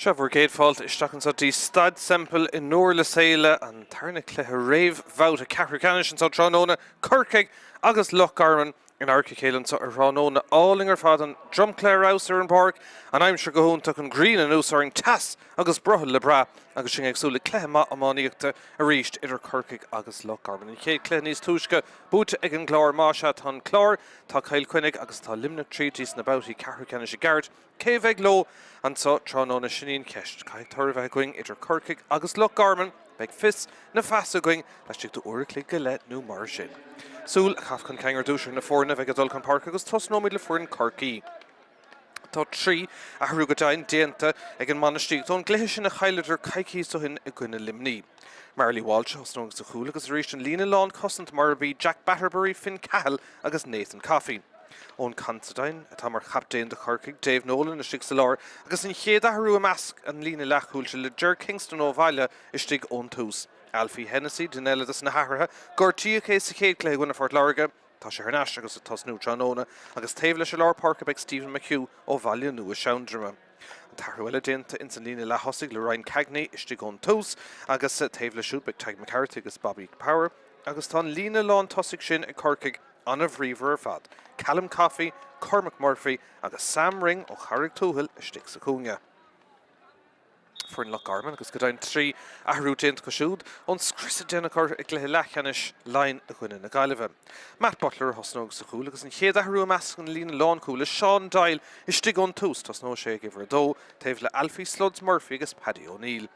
Sea, bhur gcéad fáilte isteach anseo dtí Staid Semple i nDurlas Éile, an tarna cluiche réamh-bhabhta ceathrú ceannais anseo tráthnóna, Corcaigh agus Loch Garman in adharca a chéile anseo ar thráthnóna álainn ar fad, an dromchla ar fheabhas ar an bpáirc, an aimsir go hiontach, an ghrian anuas orainn, teas agus brothall le brath agus sinn ag súil le cluiche maith iománaíochta arís idir Corcaigh agus Loch Garman. An chéad chluiche níos túisce buaite ag an gClár, más ea tá an Clár, tá Cill Chainnigh agus tá Luimneach tríd sna babhtaí ceathrú ceannais i gceart. Cé a bheidh leo anseo tráthnóna? Sin í an cheist. Caithfidh toradh a bheith againn idir Corcaigh agus Loch Garman. Beidh fios na feasa againn laistigh d'uair a chloig go leith nó mar sin. Súil a chaitheamh chun cinn ar dtús ar na foirne a bheidh ag dul chun páirce agus tosnóimid le foireann Chorcaí. Tá 3 athrú go deimhin déanta ag an mbainistíocht ón gcluiche sin a chailleadar coicíos ó shin i gcoinne Luimní. Marley Walsh a thosnóidh sa chúl agus arís an líne lánchosanta mar a bhí Jack Batterbury, Finn Cahill agus Nathan Coffey. Eoin Considine atá mar chaptaen do Chorcaigh, Dave Nolan istigh sa lár agus an chéad athrú i measc an líne leathchúil le Ger Kingston ó bhaile istigh ón tús. Alfie Hennessy, duine eile dos na hathruithe, gortaíodh é sa chéad chluiche i gcoinne Phort Láirge, tá sé thar n-ais agus ag tosnú tráthnóna agus taobh leis i lár páirce beidh Stephen McHugh ó Bhaile Nua Seandroma. An t-athrú eile déanta ins an líne leath-thosaigh le Ryan Cagney istigh ón tús agus taobh leis siúd beidh Tadhg MacCarthaigh agus Bobby Power agus tá an líne lán-tosaigh sin ag Corcaigh An-bhríomhar ar fad. Callum Coffey, Cormac Murphy agus Sam Ring ó Charraig Tuathail istigh sa chúinne. Foireann Loch Garman agus go deimhin 3 athrú déanta acu siúd ón scrios a déanadh orthu i gcluiche leathcheannais Laighean i gcoinne na Gaillimhe. Matt Butler a thosnóidh sa chúl agus an chéad athrú i measc an líne lánchúil le Sean Doyle istigh ón tús. Tosnóidh sé ag uimhir 2 taobh le Alfie Sluds Murphy agus Paddy O'Neill.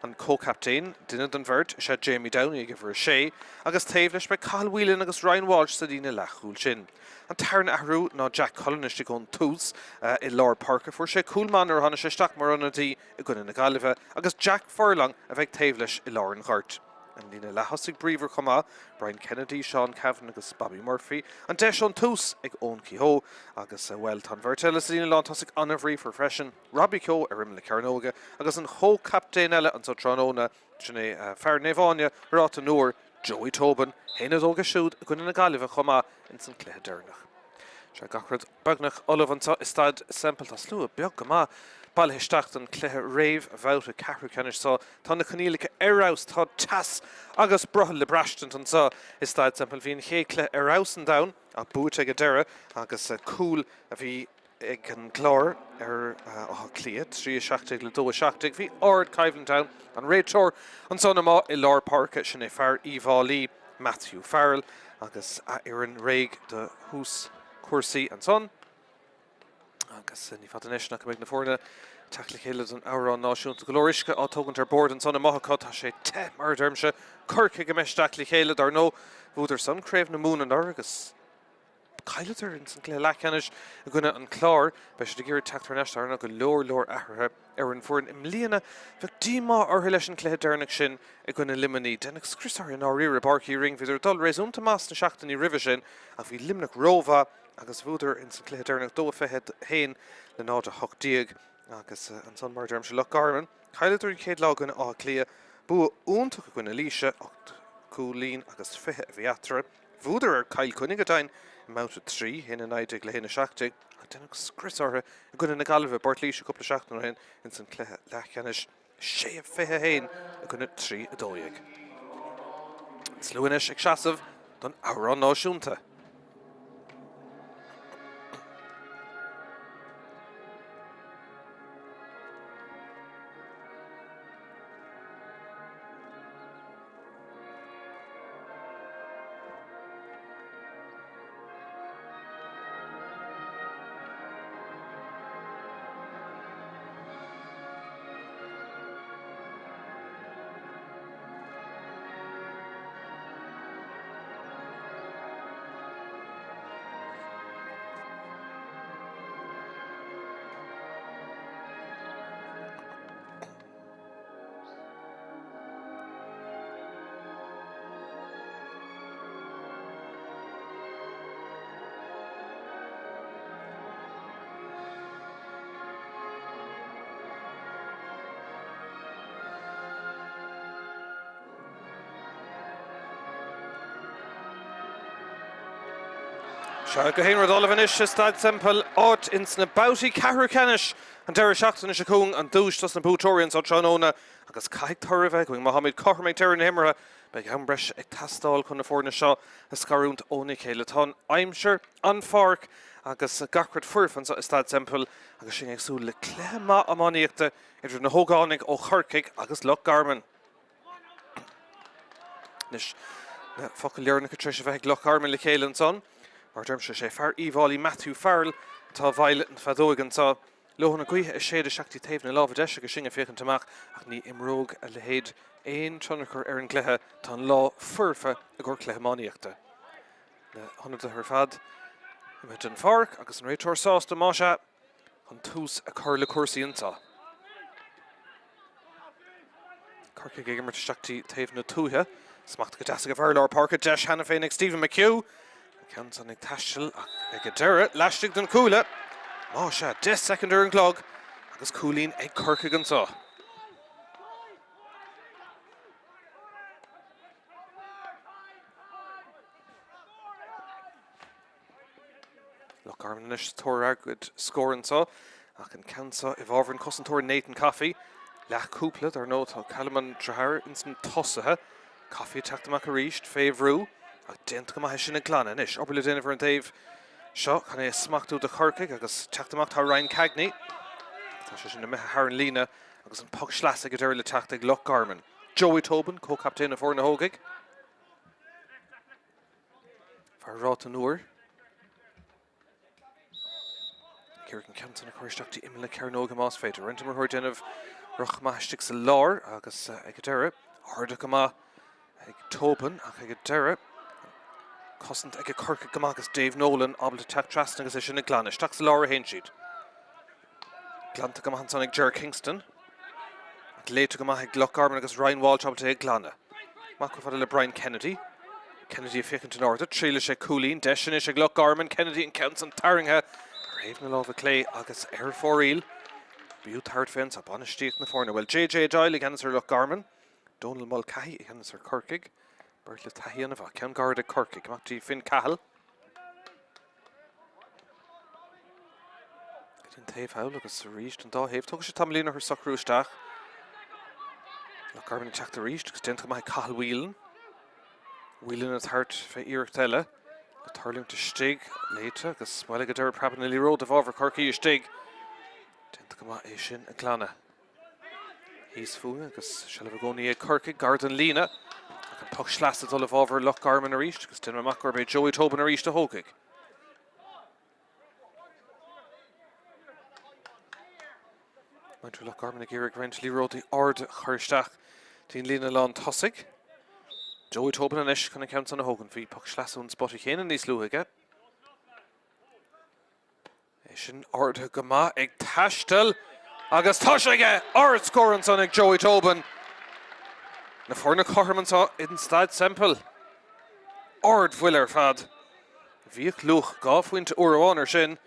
An comhchaptaen, duine den bheirt, is ea Jamie Downey ag uimhir 6, agus taobh leis beidh Cathal Whelan agus Ryan Walsh sa líne leathchúil sin. An tarna athrú ná Jack Cullen istigh ón tús i lár páirce. Fuair sé cúl maith nuair a tháinig sé isteach mar ionadaí i gcoinne na Gaillimhe, agus Jack Furlong a bheidh taobh leis i lár an ghoirt. An líne leath-thosaigh bríomhar chomh maith, Brian Kennedy, Seán Cavan agus Bobby Murphy. An deis ón tús ag Eoin Kehoe agus, bhuel, tá an bheirt eile sa líne lántosaigh an-bhríomhar freisin. Robbie Keogh ar imeall na cearnóige agus an chomhchaptaen eile anso tráthnóna, sin é fear Naomh Áine ar Áth an Iúir, Joey Tobin, 1-2 aige siúd i gcoinne na Gaillimhe chomh maith ins an cluiche deireanach. Sea, gach rud beagnach ullamh anso i Staid Semple. Tá slua beag go maith bailithe isteach don chluiche réamh-bhabhta ceathrú ceannais seo. Tá na coinníollacha ar fheabhas, tá teas agus brothall le braistint anso i Staid Semple. Bhí an chéad chluiche ar fheabhas an domhan ach buaite ag an deireadh agus cúl a bhí ag an gClár ar Áth Cliath, 3, 17 le 2, 17. Bhí ard-choimhlint ann. An réiteoir ansan amuigh i lár páirce, sin é fear Uíbh Fhailí, Matthew Farrell, agus a fhoireann réidh do thús cúrsaí ansan. Agus ní fada anois ach go mbeidh na foirne ag teacht le chéile don amhrán náisiúnta. Go leor uisce á tógaint ar bord ansan amuigh acu. Tá sé te, mar a deirimse. Corcaigh a mbeidh isteach le chéile, dar ndóigh. Bhuadar san Craobh na Mumhan anuraidh agus. Chailleadar ins an gcluiche leathcheannais i gcoinne an Chláir. Beidh siad ag iarraidh teacht thar n-ais. Dar ndóigh go leor leor athruithe ar an bhfoireann i mbliana. Bheadh díomá orthu leis an gcluiche deireanach sin i gcoinne Luimnigh. Deineadh scrios orthu i ndáiríre i bPáirc Uí Rinn. Bhíodar ag dul réasúnta maith sna seachtainí roimhe sin ach bhí Luimneach rómhaith agus bhuadar ins an gcluiche deireanach 2-21 le 0-18 agus ansan mar a deirimse Loch Garman. Chailleadar an chéad lá i gcoinne Átha Cliath. Bua iontach i gcoinne Laoise, 8 gcúilín agus 20 a bhí eatarthu. Bhuadar ar Chill Chainnigh go deimhin i mbabhta 3, 1-19 le 1-17, ach deineadh scrios orthu i gcoinne na Gaillimhe i bPort Laoise cúpla seachtain ó shin ins an cluiche leathcheannais, 6-21 i gcoinne 3-12. An slua anois ag seasamh don amhrán náisiúnta. Sea, gach aon rud ullamh anois i Staid Semple, áit ins na babhtaí ceathrú ceannais an deireadh seachtaine seo chugainn, an duais dos na buaiteoirí anso tráthnóna agus caithfidh toradh a bheith againn. Má táimid cothrom ag deireadh na himeartha, beidh am breise ag teastáil chun na foirne seo a scarúint óna chéile. Tá an aimsir, an pháirc agus gach rud foirfe anso i Staid Semple agus sinn ag súil le cluiche maith iománaíochta idir na hógánaigh ó Chorcaigh agus Loch Garman. Anois, na focail dheireanacha tar éis a bheith ag Loch Garman le chéile ansan. Mar a deirimse, is é fear Uíbh Fhailí Matthew Farrell atá i bhfeighil na feadóige anseo. Leoithne na gaoithe ag séideadh isteach dtí taobh na láimhe deise agus sinn ag féachaint amach ach ní imreoidh a leithéid aon tionchar ar an gcluiche. Tá an lá foirfe i gcomhair cluiche iománaíochta. Na hionadaithe ar fad imithe den pháirc agus an réiteoir sásta, más ea. chun tús a chur le cúrsaí anseo. Corcaigh ag imirt isteach dtí taobh na tuaithe. Smacht go deas ag an bhfear lár páirce. Deis cheana féin ag Stephen McHugh. An ceann san ag taisteal ach ag an deireadh, laistigh den chuaille. Más ea, 10 soicind ar an gclog agus cúilín ag Corcaigh anseo. Loch Garman anois sa tóir ar a gcuid scór anseo ach an ceann seo i bhfabhar an cosantóir Nathan Coffey. Leathchúpla, dar ndóigh, tá Callum an deartháir ins na tosaithe. Coffey ag teacht amach arís fé bhrú ach déanta go maith é sin a ghlanadh anois. Obair le déanamh ar an dtaobh seo chun é a smachtú do Chorcaigh agus teacht amach tá Ryan Cagney. Tá sé sin imithe thar an líne agus an poc sleasa ag an deireadh le teacht ag Loch Garman. Joey Tobin, comhchaptaen na foirne hógaigh. Fear Ráth an Iúir. Ag iarraidh an ceann san a chur isteach dtí imeall na cearnóige más féidir. Roinnt imreoirí ag déanamh rith maith istigh sa lár agus ag an deireadh, ardaithe go maith ag Tobin ach ag an deireadh, cosaint ag Corcaigh go maith agus Dave Nolan ábalta teacht trasna agus é sin a ghlanadh. Isteach sa lár a théann siad. Glanta go maith ansan ag Ger Kingston. Ach léite go maith ag Loch Garman agus Ryan Walsh ábalta é a ghlanadh. Amach chomh fada le Brian Kennedy. Kennedy ag féachaint in airde. Triailfidh sé cúilín. Deis anois ag Loch Garman. Kennedy an ceann san tarraingthe ar thaobh na láimhe clé agus ar fóraoil. B'fhiú tabhairt fé anso. Bainistíocht na foirne. Bhuel, JJ Doyle i gceannas ar Loch Garman. Donal Mulcahy i gceannas ar Chorcaigh. Beirt le taithí an-mhaith. Ceann gairid ag Corcaigh. Amach dtí Finn Cahill. Go dtí an taobh thall agus arís an dá thaobh. Tógfaidh sé tamaillín orthu socrú isteach. Loch Garman ag teacht arís agus déanta go maith ag Cathal Whelan. Whelan ag tabhairt fé iarracht eile. Le tuirlingt istigh, léite agus bhuel ag an deireadh preabann an liathróid i bhfabhar Chorcaí istigh. Déanta go maith é sin a ghlanadh. Thíos fúinn agus seilbh i gcónaí ag Corcaigh gar don líne. Ach an poc sleasa ag dul i bhfabhar Loch Garman arís agus déanaim amach gurb é Joey Tobin arís a thógfaidh. Muintir Loch Garman ag iarraidh roinnt liathróidí arda a chur isteach dtí'n líne lán tosaigh. Joey Tobin anois chun an ceann san a thógaint. Bhí poc sleasa ón spota chéanna níos luaithe aige. É sin ardaithe go maith ag taisteal agus tá sé aige! Ardscór ansan ag Joey Tobin. Na foirne cothrom anseo in Staid Semple. Ardbhuille ar fad. Bhíodh luach 2 phointe uair amháin air sin.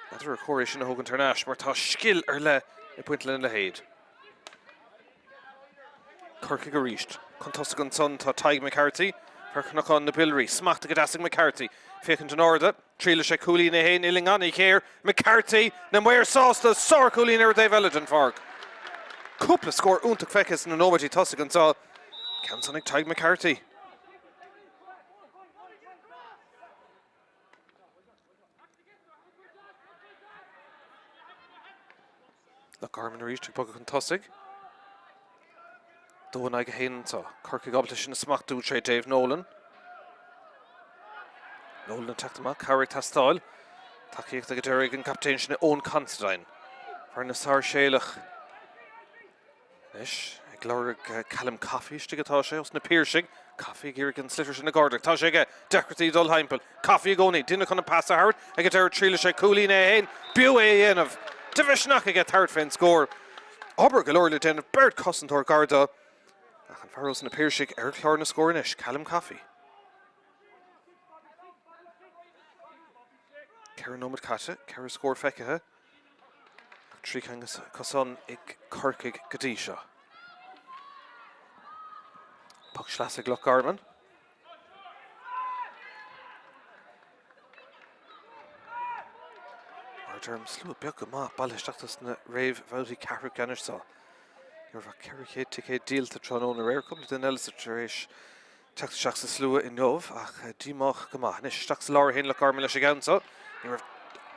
N'fheadar ar chóir é sin a thógaint thar n-ais mar tá scil ar leith ag baint lena leithéid. Corcaigh arís. Chun tosaigh ansan tá Tadhg McCarthy, fear Chnocán na Biollraí. Smachtaithe go deas ag McCarthy. Féachaint in airde. Triailfidh sé cúilín é féin, uillinn an-ghéar. McCarthy, na maoir sásta, sárchúilín ar an dtaobh eile den pháirc. Cúpla scór iontach feicthe sna nóiméidí tosaigh anseo. Ceann san ag Tadhg McCarthy. Loch Garman arís ag bogadh chun tosaigh. 2 in aghaidh 1 anseo. Corcaigh ábalta sin a smachtú tré Dave Nolan. Nolan ag teacht amach, cabhair ag teastáil. Tacaíocht ag an deireadh ag an gcaptaen sin Eoin Considine. Fear na Sáirséalach. Anois, ag lorg Callum Coffey istigh atá sé, os na Piarsaigh. Coffey ag iarraidh an sliotar sin a dh'ardú. Tá sé aige. Deacrachtaí ag dul thimpeall. Coffey i gcónaí. Duine chun an pas a thabhairt. Ag an deireadh triailfidh sé cúilín é féin. B'fhiú é a dhéanamh. De mhisneach aige tabhairt fén scór. Obair go leor le déanamh. Beirt chosantóir gar dó. Ach an fear os na Piarsaigh ar chlár na scór anois, Callum Coffey. 4 nóiméad caite, 4 scór feicthe. 3 cheann acu san ag Corcaigh go dtí seo. Poc sleasa ag Loch Garman. Mar a deirim, slua beag go maith bailithe isteach dos na réamhbhabhtaí ceathrú ceannais seo. Ní raibh ach 400 ticéad díolta tráthnóna aréir, cúpla duine eile tar éis teacht isteach sa slua inniu ach díomách go maith. Anois isteach sa lár a théann Loch Garman leis an gceann seo. Ní raibh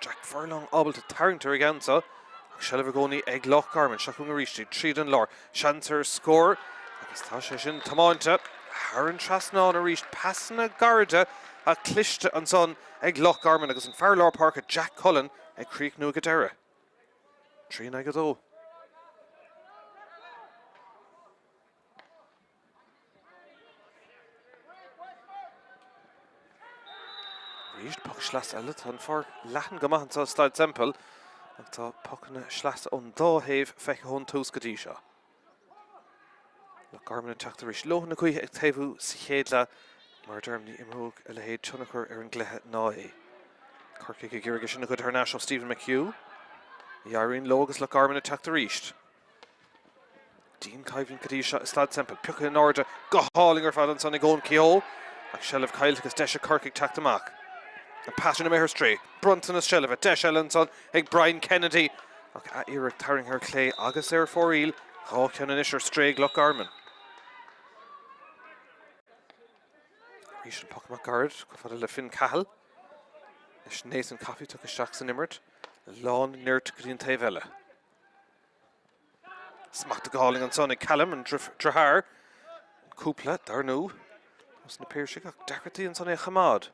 Jack Furlong ábalta tarraingt ar an gceann seo ach seilbh i gcónaí ag Loch Garman. Seo chugainn arís iad tríd an lár. Seans ar scór agus tá sé sin tiomáinte thar an trasnán arís. Pasanna gairide ach cliste ansan ag Loch Garman agus an fear lár páirce Jack Cullen ag críochnú ag an deireadh. 3 in aghaidh 2. Arís poc sleasa eile. Tá an pháirc leathan go maith anseo i Staid Semple ach tá pocanna sleasa ón dá thaobh feicthe ón tús go dtí seo. Loch Garman ag teacht arís. Leoithne na gaoithe ag taobhú sa chéad leath. Mar a deirim, ní imreoidh a leithéid tionchar ar an gcluiche ná é. Corcaigh ag iarraidh é sin a ghoid thar n-ais ó Stephen McHugh. Ní éiríonn leo agus Loch Garman ag teacht arís. Dianchoimhlint go dtí seo i Staid Semple. Pioctha in airde go hálainn ar fad ansan ag Eoin Kehoe ach seilbh caillte agus deis ag Corcaigh teacht amach. An pas sin imithe ar strae. Bronntanas seilbhe. Deis eile ansan ag Brian Kennedy ach iarracht tarraingthe ar chlé agus ar fóraoil. 2 cheann anois ar strae ag Loch Garman. Arís an poc amach gairid chomh fada le Finn Cahill. Anois Nathan Coffey tugtha isteach san imirt. Lán nirt go dtí an taobh eile. Smachta go hálainn ansan ag Callum, an driotháir. Cúpla, dar ndóigh, ós na Piarsaigh ach deacrachtaí ansan é a choimeád.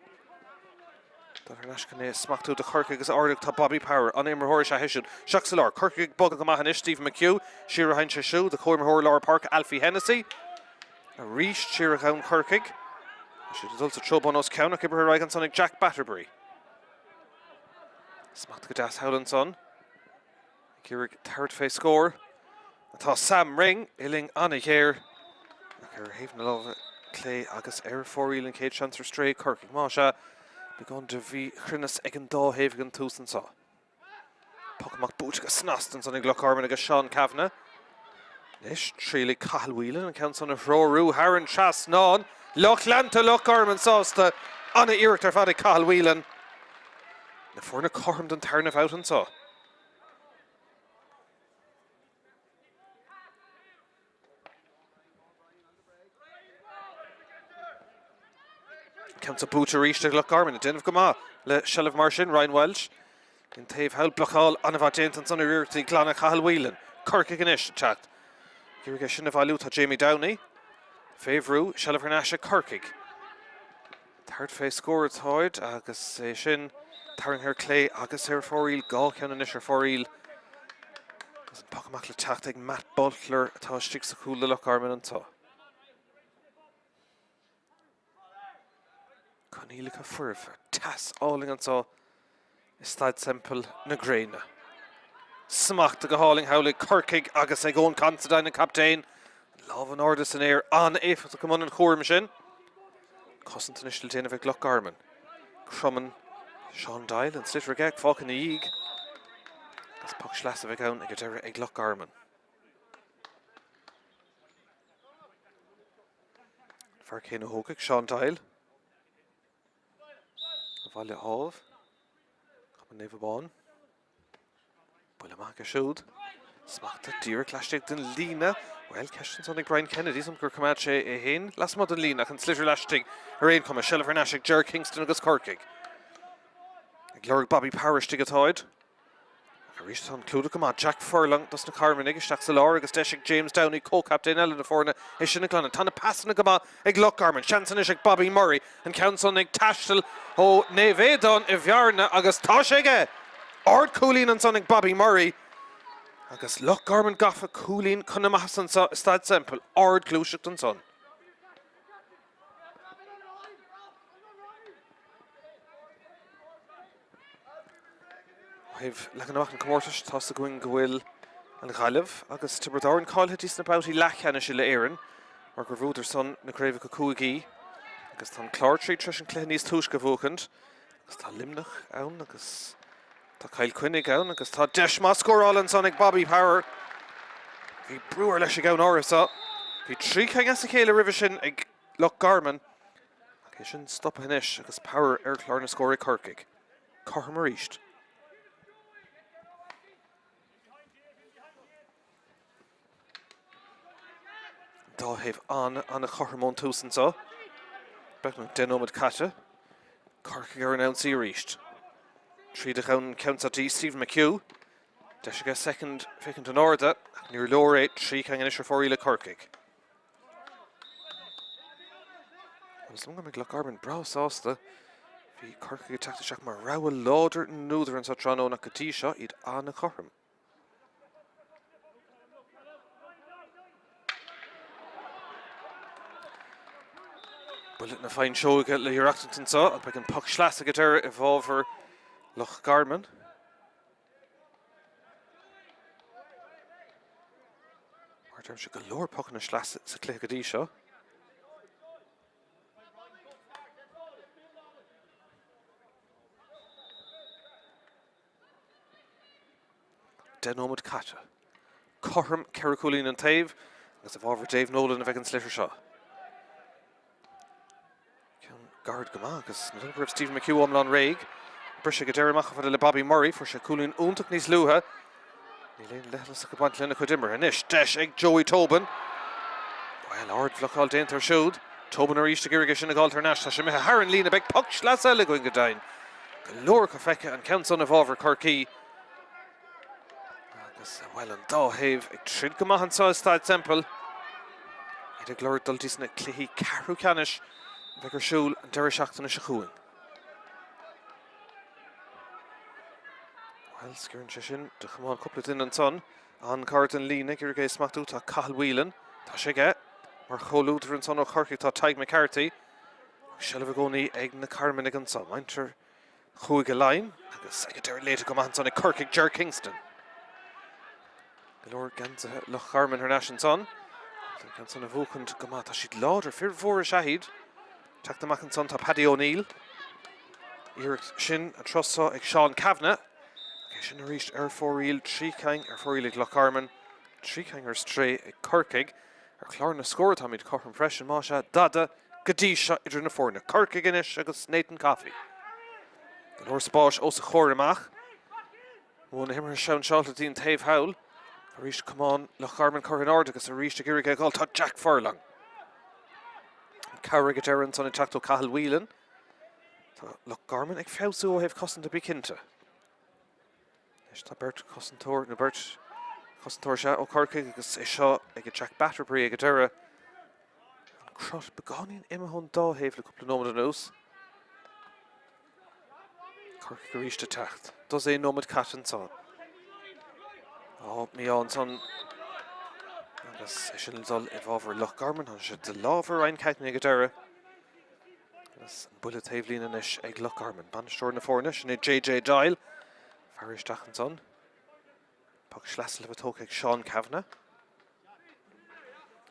Dul thar n-ais chun é a smachtú do Chorcaigh agus ardaithe tá Bobby Power, an-imreoir is ea é siúd. Isteach sa lár, Corcaigh ag bogadh go maith anois, Stephen McHugh, siar a théann sé siúd, a chomhimreoir lár páirce Alfie Hennessy. Arís siar a ghabhann Corcaigh. Tá siad ag dul sa treo bun os cionn ach oibrithe ar aghaidh ansan ag Jack Batterbury. Smachta go deas thall ansan. Ag iarraidh tabhairt fé scór atá Sam Ring, uillinn an-ghéar ach ar thaobh na láimhe clé agus ar fóraoil an chéad seans ar strae ag Corcaigh. Más ea, beagán de mhíchruinneas ag an dá thaobh ag an tús anseo. Poc amach buaite go snasta ansan ag Loch Garman agus Seán Cavanagh. Anois, triailfidh Cathal Whelan an ceann san a threorú thar an trasnán. Lucht leanta Loch Garman sásta. An-iarracht ar fad ag Cathal Whelan. Na foirne cothrom don tarna bhabhta anseo. Ceann seo buaite arís ag Loch Garman, ag déanamh go maith le seilbh mar sin, Ryan Walsh. An taobh thall, blocáil an-mhaith déanta ansan ar iarrachtaí glana Cathal Whelan. Corcaigh anois ag teacht. Ag iarraidh é sin a bhailiú tá Jamie Downey. Fé bhrú, seilbh thar n-ais ag Corcaigh. Tabhairt fé scór atáid agus é sin tarraingthe ar clé agus ar fóraoil, 2 cheann anois ar fóraoil. Agus an poc amach le teacht ag Matt Butler atá istigh sa chúl do Loch Garman anseo. Coinníollacha foirfe, teas álainn anseo. I Staid Semple na gréine. Smachta go hálainn thall ag Corcaigh agus ag Eoin Considine, an captaen. An lámh in airde san aer, an-éifeachtach i mbun an chúraim sin. Cosaint anois le déanamh ag Loch Garman. Cromann Sean Doyle, an sliotar aige, fágtha ina dhiaidh. Agus poc sleasa a bheidh ann ag an deireadh ag Loch Garman. An fear céanna a thógfaidh, Sean Doyle. Bhaile Ádhaimh, Cumann Naomh Abán. Buille maith aige siúd. Smachta díreach laistigh den líne. Bhuel, ceist ansan ag Brian Kennedy, is gur choimeád sé é féin lasmuigh den líne ach an sliotar laistigh ar aon chuma. Seilbh thar n-ais ag Ger Kingston agus Corcaigh. Ag lorg Bobby Power istigh atáid. Ach arís tá an clúdach go maith. Jack Furlong dos na Carmannaigh isteach sa lár agus deis ag James Downey, comhchaptaen eile na foirne, é sin a ghlanadh. Tá na pasanna go maith ag Loch Garman. Seans anois ag Bobby Murray. An ceann san ag taisteal ó Naomh Aodán i mBearna agus tá sé aige! Ardchúilín ansan ag Bobby Murray agus Loch Garman gafa cúilín chun na maitheasa anseo i Staid Semple. Ardghluaiseacht ansan. Ó thaobh leagan amach an chomórtais, tá's againn go bhfuil an Ghaillimh agus Tiobraid Árann cáilithe dtí sna babhtaí leathcheannais uile-Éireann mar gur bhuadar san na craobhacha cúigí agus tá an Clár tríd tar éis an cluiche níos túisce a bhuachaint agus tá Luimneach ann agus tá Cill Chainnigh ann agus tá deis maith scórála ansan ag Bobby Power. Bhí brú ar leis ag am áirithe seo. Bhí 3 cinn as a chéile roimhe sin ag Loch Garman ach é sin stoptha anois agus Power ar chlár na scór ag Corcaigh. Cothrom arís. Dá thaobh an-an-chothrom ón tús anseo. Beagnach 10 nóiméad caite. Corcaigh ar an ionsaí arís. Tríd an cheann seo dtí Stephen McHugh. Deis aige soicind féachaint in airde ach níor leor é. 3 chuing anois ar fóraoil ag Corcaigh. Is dóigh go mbeidh Loch Garman breá sásta. Bhí Corcaigh ag teacht isteach mar rogha láidir na n-údar anseo tráthnóna ach go dtí seo iad an-chothrom. Buille na fuinseoige le haireachtaint anseo ach beidh an poc sleasa ag an deireadh i bhfabhar Loch Garman. Mar a deirimse, go leor pocanna sleasa sa chluiche go dtí seo. 10 nóiméad caite. Cothrom 4 chúilín an taobh agus i bhfabhar Dave Nolan a bheidh an sliotar seo. Ceann gairid go maith agus ní dóigh go raibh Stephen McHugh iomlán réidh. Briseadh ag an deireadh amach fada le Bobby Murray, fuair sé cúilín iontach níos luaithe. Níl aon leithleas ag baint lena chuid imeartha. Anois deis ag Joey Tobin. Bhuel, ardbhlocáil déanta air siúd. Tobin arís ag iarraidh é sin a fháil thar n-ais. Tá sé imithe thar an líne. Beidh poc sleasa eile againn go deimhin. Go leor acu feicthe, an ceann san i bhfabhar Chorcaí. Agus, bhuel, an dá thaobh ag troid go maith anseo i Staid Semple. Iad ag lorg dul dtí sna cluichí ceathrú ceannais a bheidh ar siúl an deireadh seachtaine seo chugainn. Bhuel, sciorrann sé sin de chamán cúpla duine ansan. An-ghar don líne, ag iarraidh é a smachtú tá Cathal Whelan. Tá sé aige mar chomhluadar ansan ó Chorcaigh tá Tadhg McCarthy. Seilbh i gcónaí ag na Carmannaigh anso. Muintir Chúige Laighean agus ag an deireadh léite go maith ansan ag Corcaigh, Ger Kingston. Go leor geansaithe Loch Garman thar n-ais ansan. Agus an ceann san a bhuachaint go maith. Tá siad láidir, fir mhóra is ea iad. Teacht amach ansan tá Paddy O'Neill. Iarracht sin an turas seo ag Seán Kavanagh. É sin arís ar fóraoil, 3 chuing ar fóraoil ag Loch Garman, 3 chuing ar strae ag Corcaigh. Ar chlár na scór táimid cothrom freisin, más ea, dada go dtí seo idir na foirne. Corcaigh anois agus Nathan Coffey. Go leor spáis os a chomhair amach. Modh na himeartha seanseáilte dtí an taobh thall. Arís camán Loch Garman curtha in airde agus arís ag iarraidh é a dhul tá Jack Furlong. Cabhair ag an deireadh ansan ag teacht ó Cathal Whelan. Tá Loch Garman ag feabhsú ó thaobh cosanta bí cinnte. Anois tá beirt chosantóir, nó beirt chosantóir sea, ó Chorcaigh agus é seo ag Jack Batterbury ag an deireadh. An crot beagáinín imithe ón dá thaobh le cúpla nóiméad anuas. Corcaigh arís ag teacht. Dosaen nóiméad caite ansan. Á, mí-ádh ansan agus é sin ag dul i bhfabhar Loch Garman. Tháinig sé de lámha Ryan Cagney ag an deireadh. Agus an buille taobhlíne anois ag Loch Garman. Bainisteoir na foirne, sin é JJ Doyle. Fear isteach ansan. Poc sleasa le bheith tógtha ag Seán Cavanagh.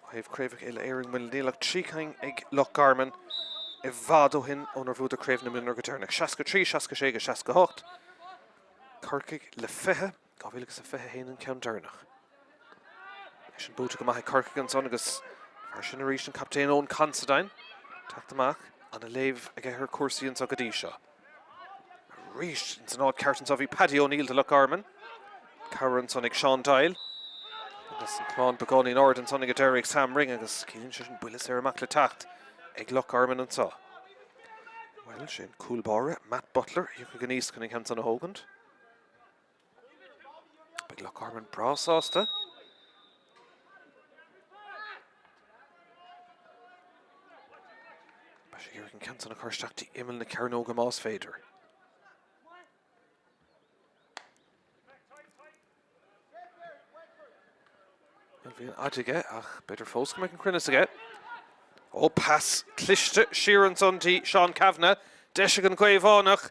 Ó thaobh craobhacha uile-Éireann bhuel níl ach 3 cinn ag Loch Garman i bhfad ó shin ónar bhuadar Craobh na Mionúr go deireanach. 63, 66 agus 68. Corcaigh le 20. 2021 an ceann deireanach. É sin buaite go maith ag Corcaigh ansan agus fear sin arís an captaen Eoin Considine. Teacht amach, ana léamh aige ar chúrsaí anseo go dtí seo. Arís ins an áit ceart anseo bhí Paddy O'Neill do Loch Garman. Cabhair ansan ag Sean Doyle. Agus an camán beagáinín ard ansan ag an deireadh ag Sam Ring agus ciallaíonn sé sin buille saor amach le teacht ag Loch Garman anseo. Bhuel, sin cúl báire Matt Butler a thiocfaidh aníos chun an ceann san a thógaint. Beidh Loch Garman breá sásta. Beidh sé ag iarraidh an ceann san a chur isteach dtí imeall na cearnóga más féidir. Bhuel, bhí an fhaid aige ach b'fhéidir fós go mbeidh an cruinneas aige. Ó, pas cliste siar ansan dtí Seán Cavanagh. Deis ag an gCaomhánach.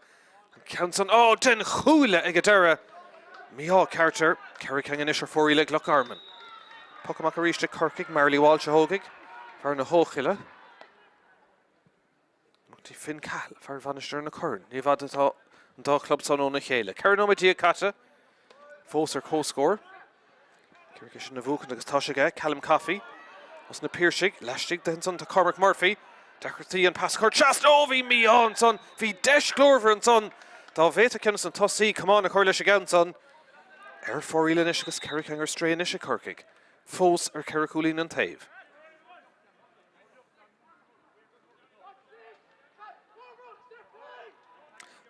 An ceann san, ó, den chuaille ag an deireadh. Mí-ádh ceart air. 4 cinn anois ar fóraoil ag Loch Garman. Poc amach arís ag Corcaigh. Marley Walsh a thógfaidh. Fear na hEochaille. Dtí Finn Cahill, fear Mhainistir na Corann. Ní i bhfad atá an dá chlub san óna chéile. 14 nóiméad caite, fós ar comhscór. Ciarraí sin a bhuachaint agus tá sé aige, Callum Coffey. Os na Piarsaigh, laistigh de ansan tá Cormac Murphy. Deacrachtaí an pas a chur trasna. Ó, bhí mí-ádh ansan. Bhí deis ghlórmhar ansan. Dá bhféadfadh ceann de na tosaithe camán a chur leis an gceann san. Ar fóraoil anois agus 4 cinn ar strae anois ag Corcaigh. Fós ar 4 chúilín an taobh.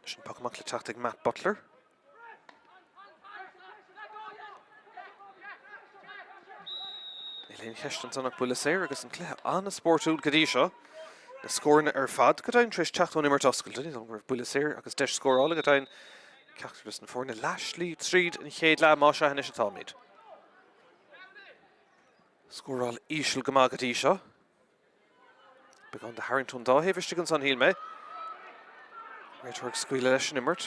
Anois an poc amach le teacht ag Matt Butler. Níl aon cheist ansan ach buille saor agus an cluiche an-spórtúil go dtí seo. Na scóranna ar fad go deimhin tar éis teacht ón imirt oscailte. Ní dóigh liom go raibh buille saor agus deis scórála go deimhin ceachtar de na foirne leathshlí tríd an chéad leath más ea anois atáimid. Scóráil íseal go maith go dtí seo. Beagán de tharraingt ón dá thaobh istigh ansan, shíl mé. Réiteoir ag scaoileadh leis an imirt.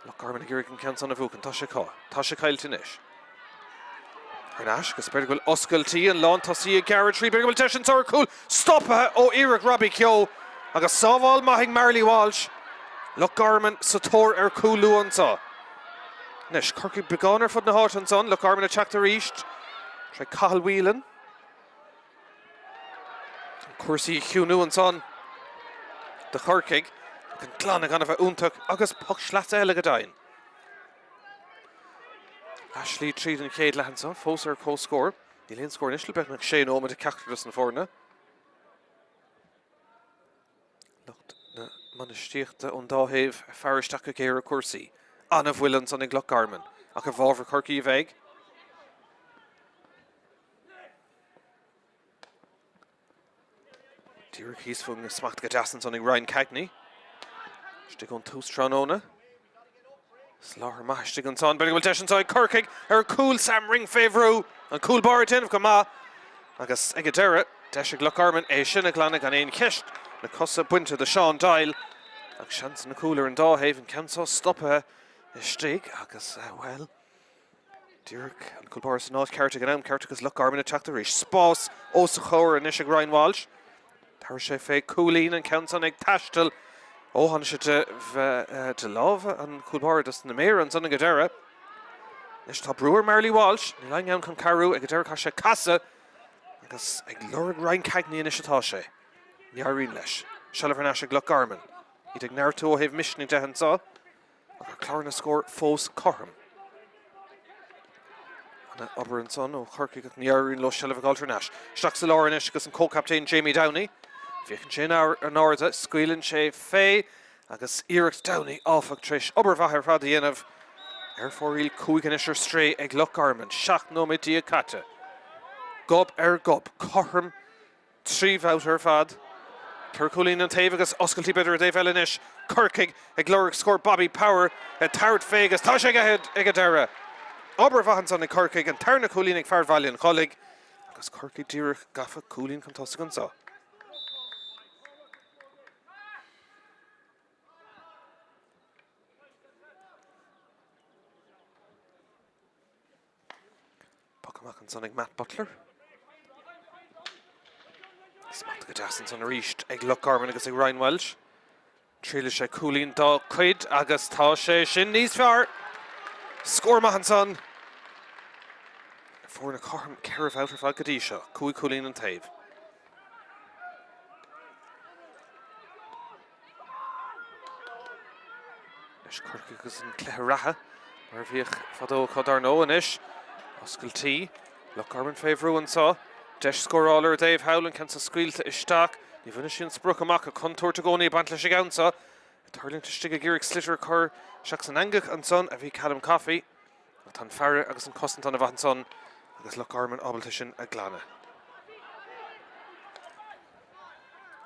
Loch Garman ag iarraidh an ceann san a bhuachan. Tá sé acu. Tá sé caillte anois. Thar n-ais agus b'fhéidir go bhfuil oscailtí an lántosaí ag gearradh tríd. B'fhéidir go bhfuil deis anso ar chúl stoptha ó iarracht Robbie Keogh agus sábháil maith ag Marley Walsh. Loch Garman sa tóir ar chúl luath anso. Anois, Corcaigh beagán ar fud na háite ansan. Loch Garman ag teacht arís. Tré Cathal Whelan. Cúrsaí a chiúnú ansan do Chorcaigh ach an glanadh gan a bheith iontach agus poc sleasa eile go deimhin. Leathshlí tríd an chéad leath anso, fós ar comhscór. Níl aon scór anois le beagnach sé nóiméad ag ceachtar dos na foirne. Lucht na mbainistíochta ón dá thaobh ag faire isteach go géar ar chúrsaí. An-bhuille ansan ag Loch Garman ach i bhfabhar Chorcaí a bheidh. Díreach thíos fúinn smacht go deas ansan ag Ryan Cagney. Istigh ón tús tráthnóna. Soláthar maith istigh ansan. B'fhéidir go bhfuil deis anso ag Corcaigh ar chúl Sam Ring fé bhrú. An cúl báire ag déanamh go maith. Agus ag an deireadh, deis ag Loch Garman é sin a ghlanadh gan aon cheist. Na cosa bainte de Sean Doyle. Ach seansanna cúil ar an dá thaobh, an ceann so stoptha istigh agus, bhuel, Díreach an cúl báire san áit ceart ag an am ceart agus Loch Garman ag teacht arís. Spás os a chomhair anois ag Ryan Walsh. Tabharfaidh sé fé cúilín an ceann san ag taisteal. Ó, tháinig sé de, de lámha an chúl báire dos na méara ansan ag an deireadh. Anois tá brú ar Marley Walsh. Níl éinne ann chun cabhrú. Ag an deireadh caithfidh sé casadh agus ag lorg Ryan Cagney anois atá sé. Ní éiríonn leis. Seilbh thar n-ais ag Loch Garman. Iad ag neartú ó thaobh misnigh de anso. Ach ar chlár na scór fós cothrom. An-obair ansan ó Chorcaigh ach ní éiríonn leo seilbh a fháil thar n-ais. Isteach sa lár anois agus an comhchaptaen Jamie Downey. Féachann sé in airde, scaoileann sé fé agus iarracht Downey áfach tar éis obair mhaith ar fad a dhéanamh ar fóraoil. 5 anois ar strae ag Loch Garman. 17 nóiméad caite. Gob ar ghob, cothrom 3 bhabhta ar fad. 4 chúilín an taobh agus oscailtí b'fhéidir ar an dtaobh eile anois. Corcaigh ag lorg scór Bobby Power ag tabhairt fé agus tá sé aige ag an deireadh. Obair mhaith ansan ag Corcaigh, an tarna cúilín ag fear Bhaile an Chollaigh agus Corcaigh díreach gafa cúilín chun tosaigh anso. Poc amach ansan ag Matt Butler. Smacht go deas ansan arís ag Loch Garman agus ag Ryan Walsh. Triailfidh sé cúilín dá chuid agus tá sé sin níos fearr. Scór maith ansan. Foirne cothrom 4 bhabhta ar fad go dtí seo, 5 chúilín an taobh. Anois Corcaigh agus an cluiche reatha mar a bhíodh fadó acu dar ndóigh anois. Oscailtí. Loch Garman fé bhrú anseo. Deis scórála ar an dtaobh thall, an ceann seo scaoilte isteach. Ní bhainfidh sí an sprioc amach ach contúirt i gcónaí ag baint leis an gceann seo. Ag tuirlingt istigh ag iarraidh sliotar a chur isteach san eangach ansan a bhí Callum Coffey. Ach tá an faire agus an cosaint an-mhaith ansan agus Loch Garman ábalta sin a ghlanadh.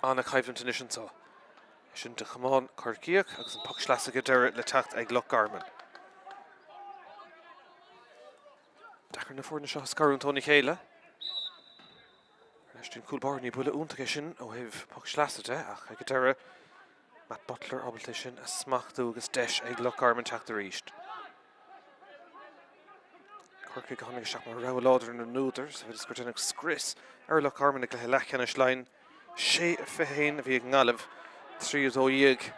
An-choimhlint anois anseo. É sin de chamán Corcaíoch agus an poc sleasa ag an deireadh le teacht ag Loch Garman. Deacair na foirne seo a scarúint óna chéile. Leis an cúl báire ní buille iontach é sin ó thaobh poc sleasa de ach ag an deireadh Matt Butler ábalta é sin a smachtú agus deis ag Loch Garman teacht arís. Corcaigh a tháinig isteach mar rogha láidir na n-údar sa mhéid is gur deineadh scrios ar Loch Garman i gcluiche leathcheannais Laighean. 6-21 a bhí ag an nGaillimh, 3-12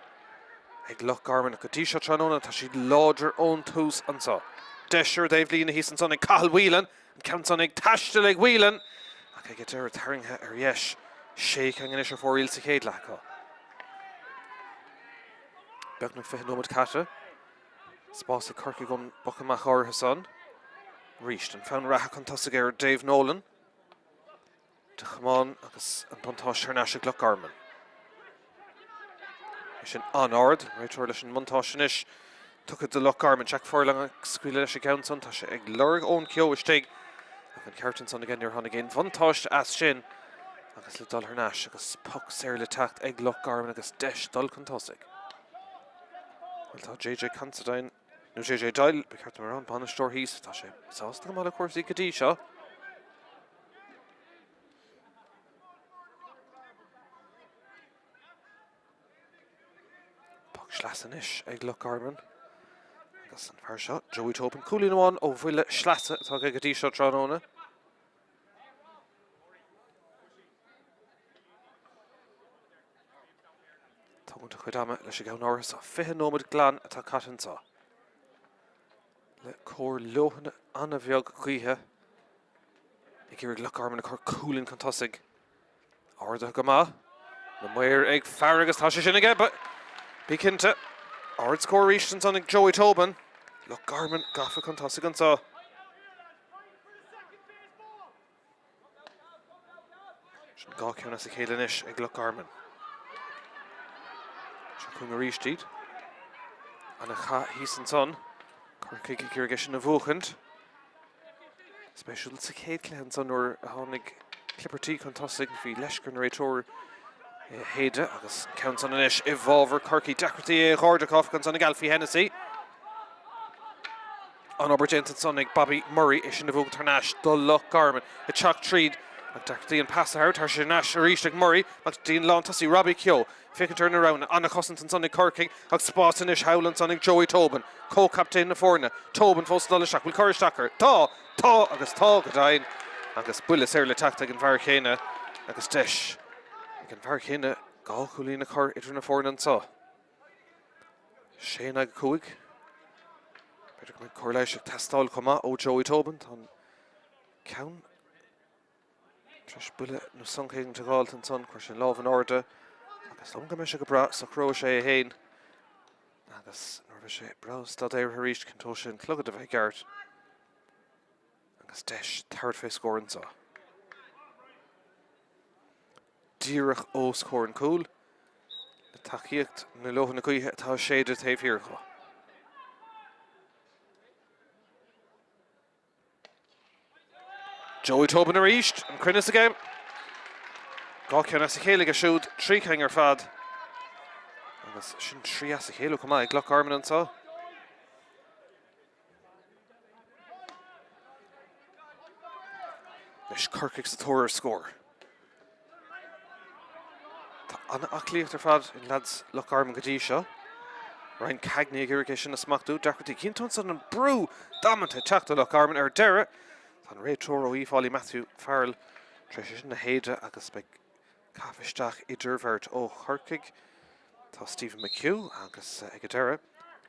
ag Loch Garman. Go dtí seo tráthnóna tá siad láidir ón tús anseo. Deis ar an dtaobh líne thíos ansan ag Cathal Whelan, an ceann san ag taisteal ag Whelan ach ag an deireadh tarraingthe ar dheis. Sé cheann anois ar fóraoil sa chéad leath acu. Beagnach 20 nóiméad caite. Spás ag Corcaigh ón bpoc amach áirithe san. Arís, an fonn reatha chun tosaigh ar Dave Nolan. De chamán agus an buntáiste thar n-ais ag Loch Garman. É sin an-ard. An réiteoir leis an mbuntáiste anois tugtha do Loch Garman. Jack Furlong ag scaoileadh leis an gceann san. Tá sé ag lorg Eoin Keogh istigh. Ach an ceart ansan aige, níor tháinig aon bhuntáiste as sin agus le dul thar n-ais agus poc saor le teacht ag Loch Garman agus deis dul chun tosaigh. Bhuel tá JJ Considine, nó JJ Doyle, ba cheart dom a rá, an bainisteoir thíos, tá sé sásta go maith le cúrsaí go dtí seo. Poc sleasa anois ag Loch Garman. Agus an fear seo, Joey Tobin, cúilín amháin ó bhuille sleasa atá aige go dtí seo tráthnóna. Tógaint a chuid ama leis an gceann áirithe seo. 20 nóiméad glan atá caite anseo. Le corr-leoithne an-bheag gaoithe ag iarraidh Loch Garman a chur cúilín chun tosaigh. Ardaithe go maith. Na maoir ag fear agus tá sé sin aige. Bí cinnte. Ardscór arís ansan ag Joey Tobin. Loch Garman gafa chun tosaigh anseo. Sin 2 ceann as a chéile anois ag Loch Garman. Seo chugainn arís iad. Ana-chath thíos ansan. Corcaigh ag iarraidh é sin a bhuachaint. Spéisiúil sa chéad chluiche ansan nuair a tháinig Clipperty chun tosaigh bhí leisce ar an réiteoir é a shéideadh agus an ceann san anois i bhfabhar Chorcaí. Deacrachtaí é a ghairdeach áfach ansan ag Alfie Hennessy. An obair déanta ansan ag Bobby Murray, é sin a bhuachaint thar n-ais do Loch Garman. Ag teacht tríd ach deacrachtaí an pas a thabhairt, thar n-ais arís ag Murray ach dtí an lántosaí Robbie Keogh. Féachaint ar na roghanna, an-chosaint ansan ag Corcaigh ach spás anois thall ansan ag Joey Tobin, comhchaptaen na foirne. Tobin fós ag dul isteach, bhfuil cur isteach air? Tá! Tá agus tá go deimhin agus buille saor le teacht ag an bhfear chéanna agus deis ag an bhfear chéanna 2 chúilín a chur idir na foirne anso. 6 in aghaidh 5. B'fhéidir go mbeidh cóir leighis ag teastáil chomh maith ó Joey Tobin. Tá an ceann tar éis buille nó sonc éigin a dh'fháilt ansan. Chuir sé an lámh in airde agus dóigh go mbeidh sé go breá. Socróidh sé é féin agus nuair a bheidh sé breá staidéartha arís cinnteoidh sé an clogad a bheith i gceart agus deis tabhairt fé scór anseo. Díreach os comhair an chúil, le tacaíocht na leoithne gaoithe atá ag séideadh taobh thiar dho. Joey Tobin arís, an cruinneas aige. 2 ceann as a chéile aige siúd, 3 cinn ar fad. Agus sin 3 as a chéile chomh maith ag Loch Garman anseo. Anois Corcaigh sa tóir ar scór. Tá an-aclaíocht ar fad in leaids Loch Garman go dtí seo. Ryan Cagney ag iarraidh é sin a smachtú. Deacrachtaí cinnte ansan an brú damanta ag teacht ó Loch Garman ar deireadh. Tá an réiteoir ó Uíbh Fhailí Matthew Farrell tar éis é sin a shéideadh agus beidh Caitheamh isteach idir bheirt ó Chorcaigh. Tá Stephen McHugh agus ag an deireadh,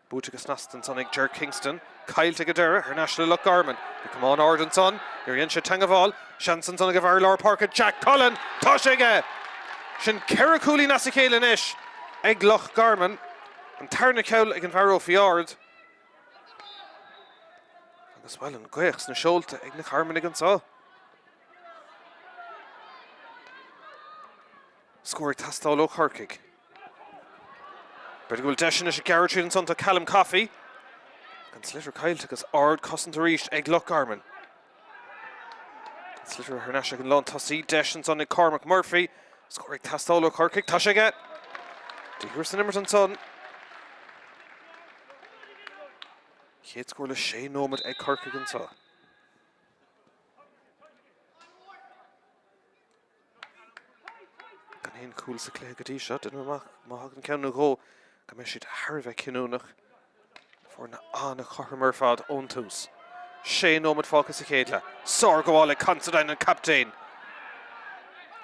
buaite go snasta ansan ag Ger Kingston. Caillte ag an deireadh, thar n-ais le Loch Garman. Bhí camán ard ansan, níor dhein sé teangabháil. Seans ansan ag an bhfear lár páirce Jack Cullen! Tá sé aige! Sin 4 chúilín as a chéile anois ag Loch Garman. An tarna ceann ag an bhfear ó Faoi Ard. Agus, bhuel, an ghaoth sna seolta ag na Carmanaigh anso. Scór ag teastáil ó Chorcaigh. B'fhéidir go bhfuil deis anois ag gearradh tríd ansan tá Callum Coffey. An sliotar caillte agus ard cosaint arís ag Loch Garman. An sliotar thar n-ais ag an lán tosaí. Deis ansan ag Cormac Murphy. Scór ag teastáil ó Chorcaigh. Tá sé aige! Díograis san imirt ansan. Chéad scór le sé nóiméad ag Corcaigh anseo. Gan aon chúl sa chluiche go dtí seo, déanaim amach má thagann ceann nó dhó go mbeidh siad thar a bheith cinniúnach. Foirne an-chothrom ar fad ón tús. Sé nóiméad fágtha sa chéad leath. Sárghabháil ag Considine, an captaen.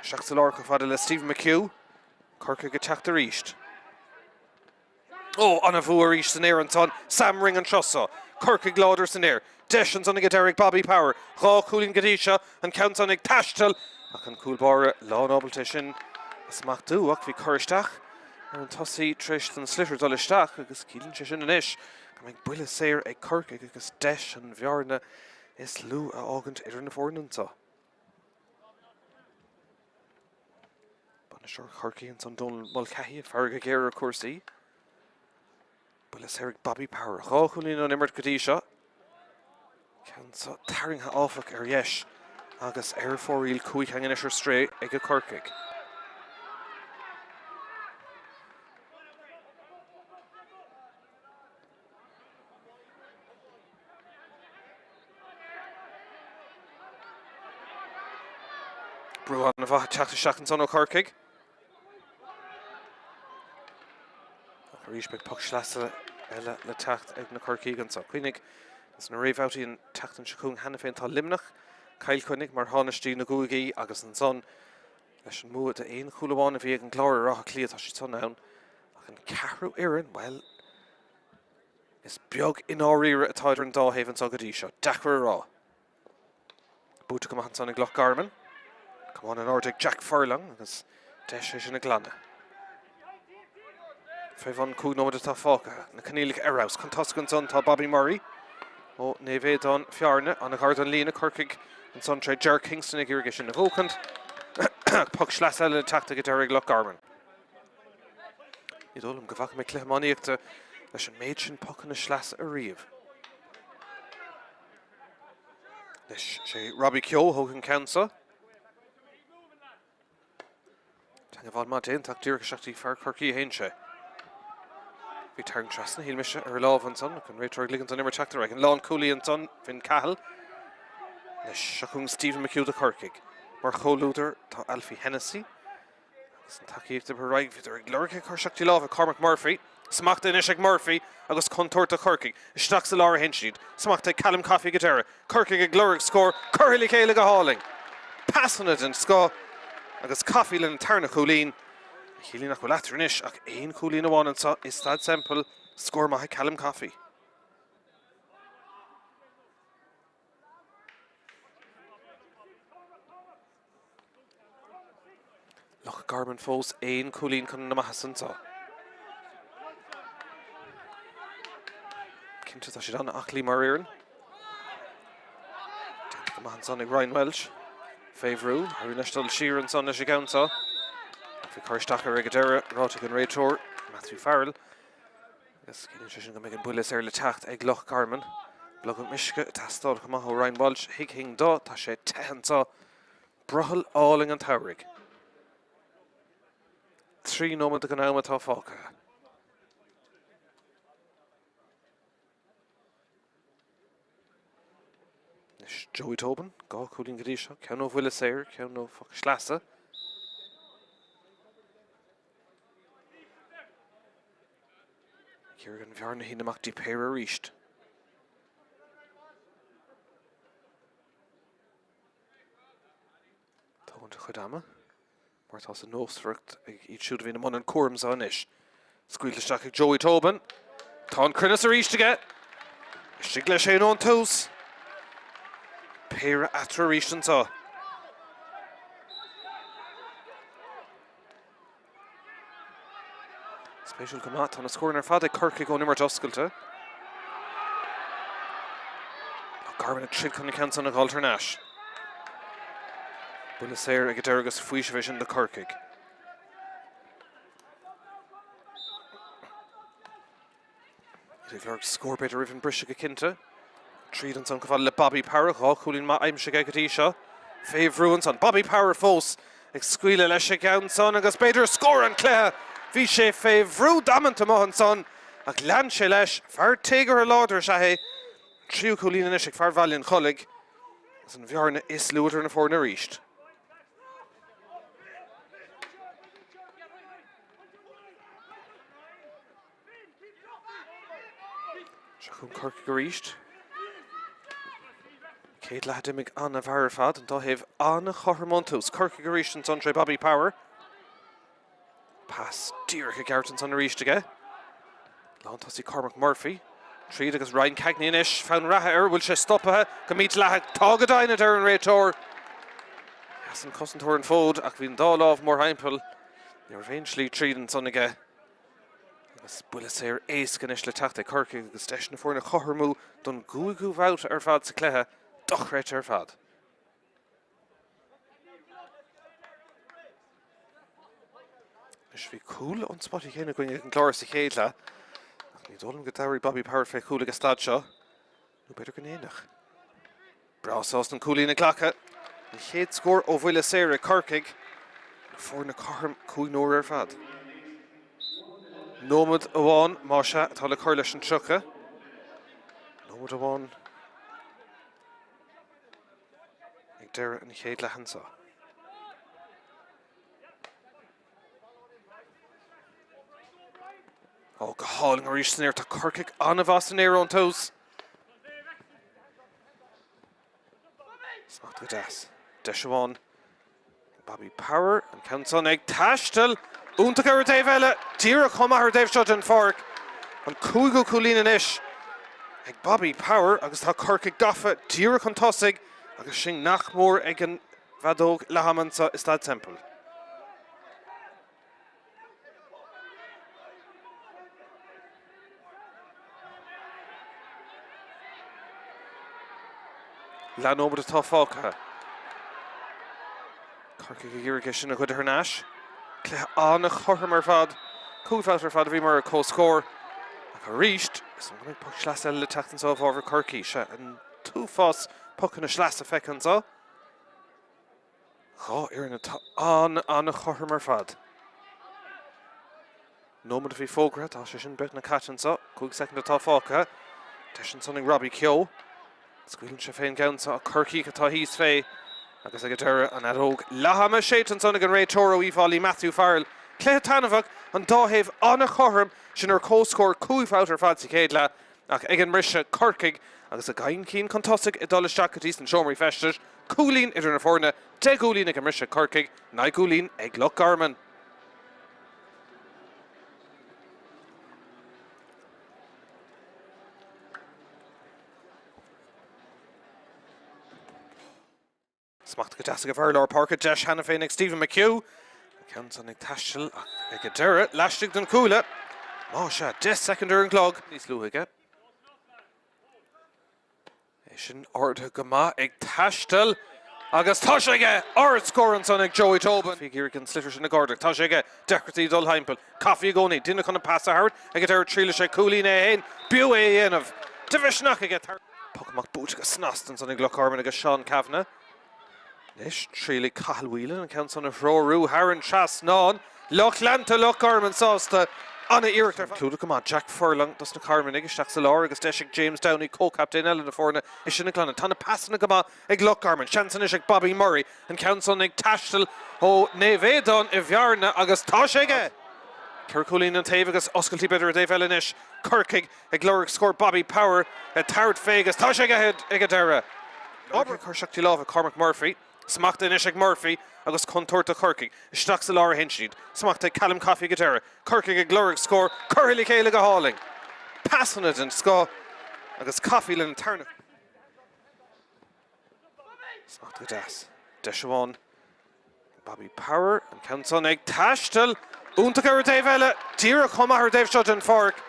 Isteach sa lár chomh fada le Stephen McHugh. Corcaigh ag teacht arís. Ó, an-bhua arís san aer ansan. Sam Ring an turas seo. Corcaigh láidir san aer. Deis ansan ag an deireadh ag Bobby Power. 2 chúilín go dtí seo, an ceann san ag taisteal ach an cúl báire lán ábalta é sin a smachtú ach bhí cur isteach ar an tosaí tar éis don sliotar dul isteach agus ciallaíonn sé sin anois go mbeidh buille saor ag Corcaigh agus deis an bhearna is lú a fhágaint idir na foirne anseo. Bainisteoir Chorcaí ansan Donal Mulcahy ag faire go géar ar chúrsaí. Buille saor ag Bobby Power. 2 chúilín ón imirt go dtí seo. Ceann seo tarraingthe áfach ar dheis agus ar fóraoil 5 theanga anois ar strae ag Corcaigh. Brú an-mhaith ag teacht isteach ansan ó Chorcaigh. Ach arís beidh poc sleasa eile le teacht ag na Corcaígh anseo. Cuimhnigh, sna réamhbhabhtaí an tseachtain seo chugainn cheana féin tá Luimneach, Cill Chainnigh mar thánaistí na gcúigí agus ansan leis an mbua d'aon chúl amháin a bhí ag an gClár ar Áth Cliath tá siad san ann. Ach an ceathrú fhoireann, bhuel, Is beag i ndáiríre atá idir an dá thaobh anseo go dtí seo. Deacair a rá. Buaite go maith ansan ag Loch Garman. Camán in airde ag Jack Furlong agus deis é sin a ghlanadh. Fé bhun 5 nóiméad atá fágtha. Na coinníollacha ar fheabhas. Chun tosaigh ansan tá Bobby Murray ó Naomh Aodán Fearna. An-ghar don líne. Corcaigh ansan tré Ger Kingston ag iarraidh é sin a bhuachaint. Poc sleasa eile le teacht ag an deireadh ag Loch Garman. Ní dóigh liom go bhfaca mé cluiche iománaíochta leis an méid sin pocanna sleasa ariamh. Anois, sé Robbie Keogh a thóg an ceann seo. Teagmháil maith déanta ach díreach isteach dtí fear Chorcaí a théann sé. Bhí tarraingt trasna, shíl mise, ar a lámh ansan ach an réiteoir ag ligint don imirt teacht ar aghaidh. An lánchúlaí ansan, Finn Cahill. Anois, seo chugainn Stephen McHugh do Chorcaigh. Mar chomhluadar tá Alfie Hennessy. Agus an tacaíocht ar aghaidh, bhíodar ag lorg é cur isteach dtí lámha Cormac Murphy. Smacht anois ag Murphy agus contúirt do Chorcaigh. Isteach sa lár a théann siad. Smacht ag Callum Coffey go deireadh. Corcaigh ag lorg scór. Curtha le chéile go hálainn. Pasanna den scoth agus Coffey lena tarna chúilín. A chiallaíonn nach bhfuil eatarthu anois ach aon chúilín amháin anseo i Staid Semple. Scór maith ag Callum Coffey. Loch Garman fós aon chúilín chun na maitheasa anseo. Cinnte tá siad an-aclaí mar fhoireann. Déanta go maith ansan ag Ryan Walsh. Fé bhrú, éiríonn leis dul siar ansan leis an gceann seo. Ach bhí cur isteach air ag an deireadh, ráite ag an réiteoir, Matthew Farrell. Agus ciallaíonn sé sin go mbeidh an buille saor le teacht ag Loch Garman. Blogam uisce ag teastáil chomh maith ó Ryan Walsh. Thuigfinn dó, tá sé te anseo. Brothall álainn an tsamhraidh. 3 nóiméad den am atá fágtha. Anois Joey Tobin, 2 chúilín go dtí seo, ceann ó bhuille saor, ceann ó phoc sleasa. Ag iarraidh an bhearna a shíneadh amach dtí péire arís. Tógaint a chuid ama, mar atá sa nósmhaireacht ag iad siúd a bhíonn i mbun an chúraim seo anois. Scaoilte isteach ag Joey Tobin. Tá an cruinneas arís aige. Istigh leis féin ón tús. Péire eatarthu arís anseo. Spéisiúil go maith, tá na scóranna ar fad ag Corcaigh ón imirt oscailte. Loch Garman ag troid chun an ceann san a dh'fháilt thar n-ais. Buille saor ag an deireadh agus faoiseamh é sin do Chorcaigh. Iad ag lorg scór b'fhéidir roimh an briseadh go cinnte. Tríd ansan chomh fada le Bobby Power, 2 chúilín maith aimsithe aige go dtí seo. Fé bhrú ansan, Bobby Power fós ag scaoileadh leis an gceann san agus b'fhéidir scór an chluiche! Bhí sé fé bhrú damanta amuigh ansan ach lean sé leis. Fear téagartha láidir is ea é. An tríú cúilín anois ag fear Bhaile an Chollaigh agus an bhearna is lú idir na foirne arís. Seo chugainn Corcaigh arís. Céad leath a d'imigh an-mhear ar fad, an dá thaobh an-chothrom ón tús. Corcaigh arís ansan tré Bobby Power. Pas díreach i gceart ansan arís aige. Lántosaí Cormac Murphy. Tríd agus Ryan Cagney anois, fonn reatha air, bhfuil sé stoptha go mídhleathach? Tá go deimhin, a deir an réiteoir. Sheas an cosantóir an fód ach bhí an dá lámh mórthimpeall. Ní raibh aon slí tríd ansan aige. Agus buille saor éasca anois le teacht ag Corcaigh agus deis na foirne a chothromú don gcúigiú babhta ar fad sa chluiche. Dochreidte ar fad. Anois bhí cúl ón spota céanna againn ag an gClár sa chéad leath, ach ní dóigh liom go dtabharfaidh Bobby Power fé chúl ag an staid seo, nó b'fhéidir go ndéanfadh. Breá sásta an cúilín a ghlacadh. An chéad scór ó bhuille saor ag Corcaigh. Na foirne cothrom 5 n-uaire ar fad. Nóiméad amháin, más ea, atá le cur leis an 30. Nóiméad amháin ag deireadh an chéad leath anseo. Ó, go hálainn arís san aer. Tá Corcaigh an-mhaith san aer ón tús. Smacht go deas. Deis amháin. Bobby Power, an ceann san ag taisteal. Iontach ar an dtaobh eile. Díreach chomh maith ar an dtaobh seo den pháirc. An cúigiú cúilín anois ag Bobby Power agus tá Corcaigh gafa díreach chun tosaigh agus sinn nach mór ag an bhfeadóg leath-ama anseo i Staid Semple. Leathnóiméad atá fágtha. Corcaigh ag iarraidh é sin a ghoid thar n-ais. Cluiche an-chothrom ar fad. Cúig bhabhta ar fad a bhíomar ar comhscór. Ach arís, is an mbeidh poc sleasa eile le teacht anseo i bhfabhar Chorcaí? Sea, an t-uafás pocanna sleasa feicthe anseo. Dhá fhoireann atá an-an-chothrom ar fad. Nóiméad a bhí fógartha, tá sé sin beagnach caite anseo. 5 soicind atá fágtha. Deis ansan ag Robbie Keogh. Scaoileann sé fén gceann seo ach Corcaíoch atá thíos fé agus ag an deireadh an fheadóg leath-ama séidte ansan ag an réiteoir ó Uíbh Fhailí, Matthew Farrell. Cluiche taitneamhach, an dá thaobh an-chothrom, sinn ar comhscór 5 bhabhta ar fad sa chéad leath ach ag an mbriseadh, Corcaigh agus a gceann chun tosaigh ag dul isteach go dtí sna seomraí feistis. Cúilín idir na foirne, 10 gcúilín ag an mbriseadh Corcaigh, 9 gcúilín ag Loch Garman. Smachtaithe go deas ag an bhfear lár páirce, deis cheana féin ag Stephen McHugh. An ceann san ag taisteal ach ag an deireadh, laistigh den chuaille. Más ea, 10 soicind ar an gclog. Níos luaithe aige. É sin ardaithe go maith ag taisteal agus tá sé aige! Ard-scór ansan ag Joey Tobin. Ag iarraidh an sliotar sin a dh'ardú. Tá sé aige. Deacrachtaí dul thimpeall. Coffey i gcónaí. Duine chun an pas a thabhairt. Ag an deireadh triailfidh sé cúilín é féin. B'fhiú é a dhéanamh. De mhisneach aige. Poc amach buaite go snasta ansan ag Loch Garman agus Seán Cavanagh. Anois, triailfidh Cathal Whelan an ceann san a threorú thar an trasnán. Lucht leanta Loch Garman sásta. Ana-iarracht ar fad. Clúdach go maith Jack Furlong dos na Carmanaigh isteach sa lár agus deis ag James Downey, comhchaptaen eile na foirne, é sin a ghlanadh. Tá na pasanna go maith ag Loch Garman. Seans anois ag Bobby Murray. An ceann san ag taisteal ó Naomh Aodán i mBearna agus tá sé aige! Ceithre chúilín an taobh agus oscailtí b'fhéidir ar an dtaobh eile anois. Corcaigh Ag lorg scór Bobby Power ag tabhairt fé agus tá sé aige ag an deireadh. Obair curtha isteach trí lámha Cormac Murphy. Smachtaithe anois ag Murphy agus contúirt do Chorcaigh. Isteach sa lár a théann siad. Smachtaithe ag Callum Coffey ag an deireadh. Corcaigh ag lorg scór. Curtha le chéile go hálainn. Pasanna den scoth agus Coffey lena tarna. Smachtaithe go deas. Deis amháin. Bobby Power, an ceann san ag taisteal. Iontach ar an dtaobh eile. Díreach chomh maith ar an dtaobh seo den pháirc.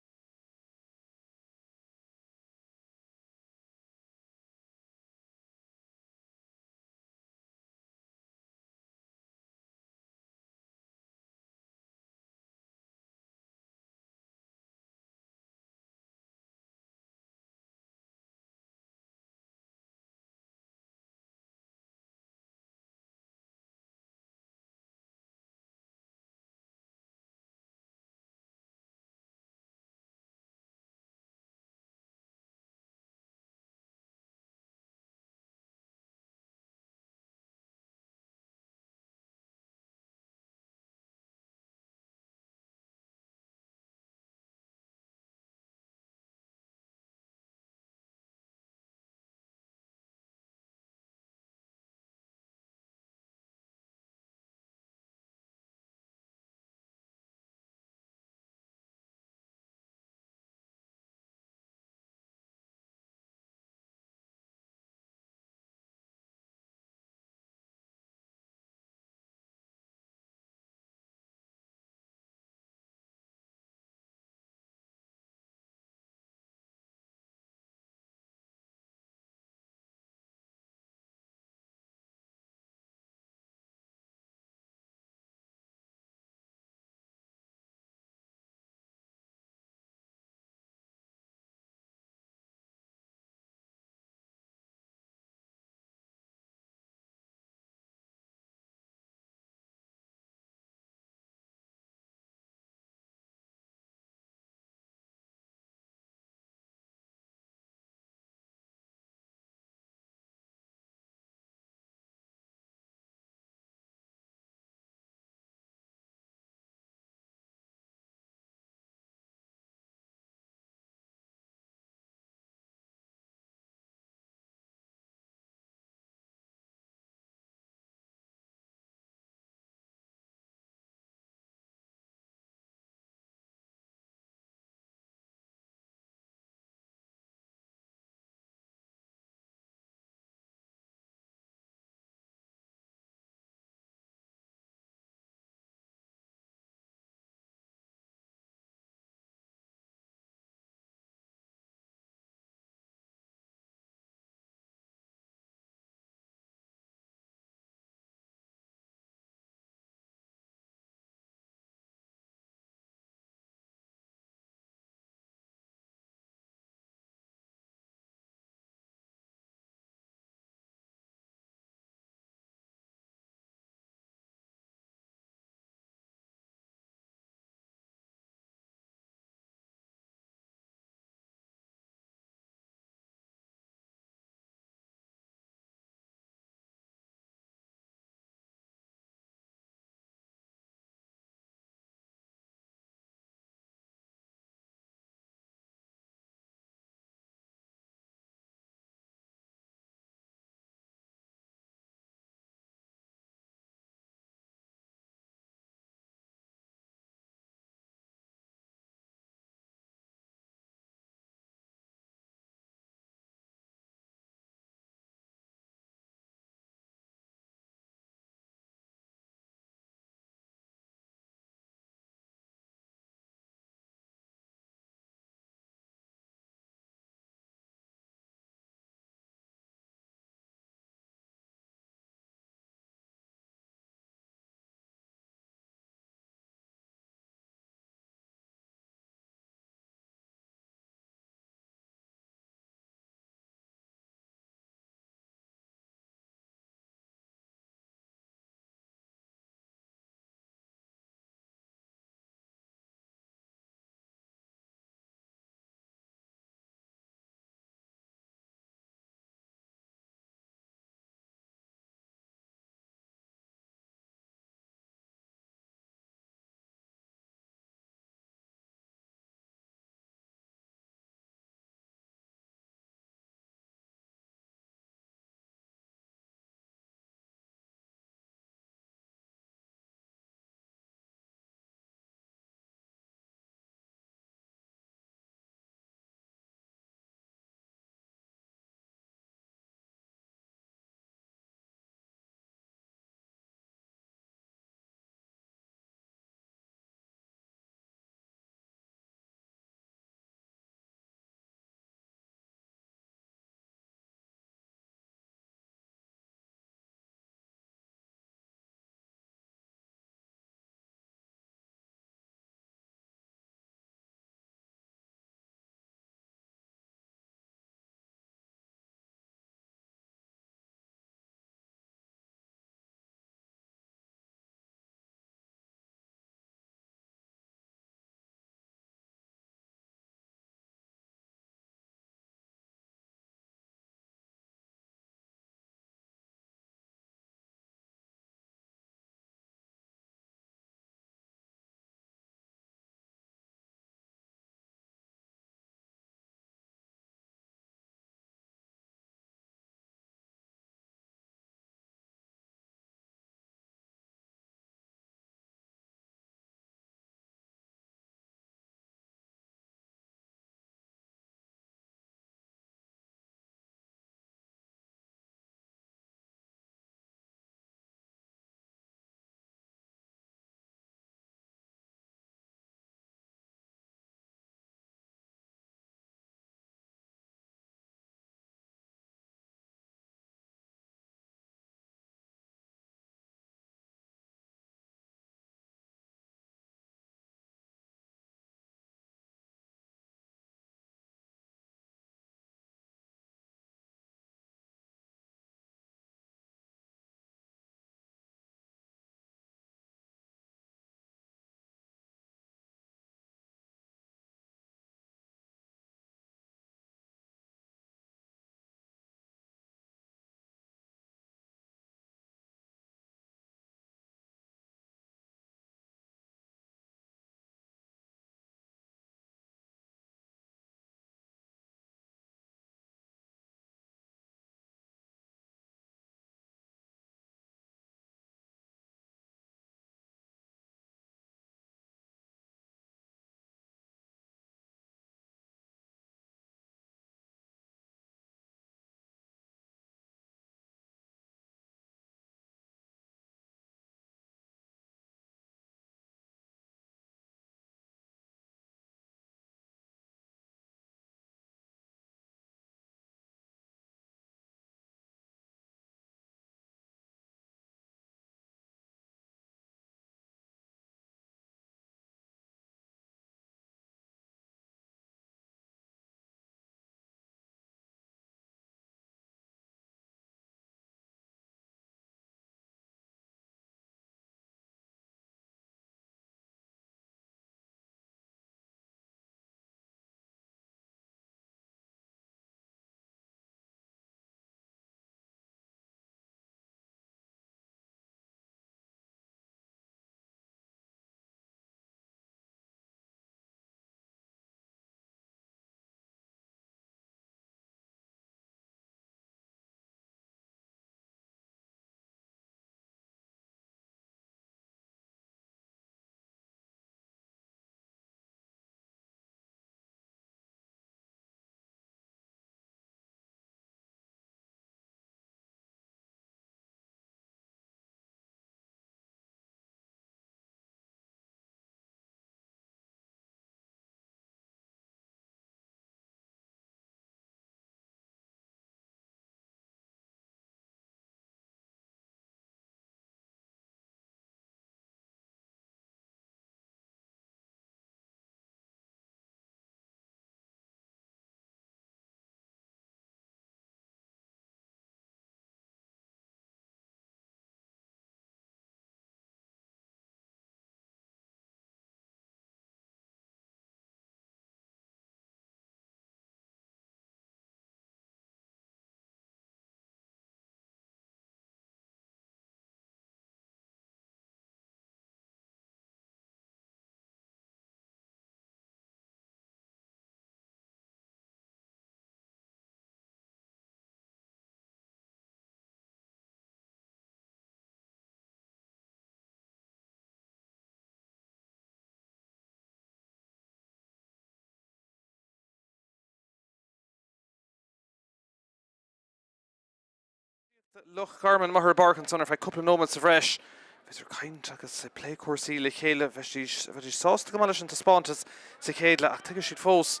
Loch Garman amuigh ar an bpáirc ansan ar feadh cúpla nóiméad sa bhreis. Bhíodar ag caint agus ag plé cúrsaí le chéile. Bheidís sásta go maith leis an taispeántas sa chéad leath ach tuigfidh siad fós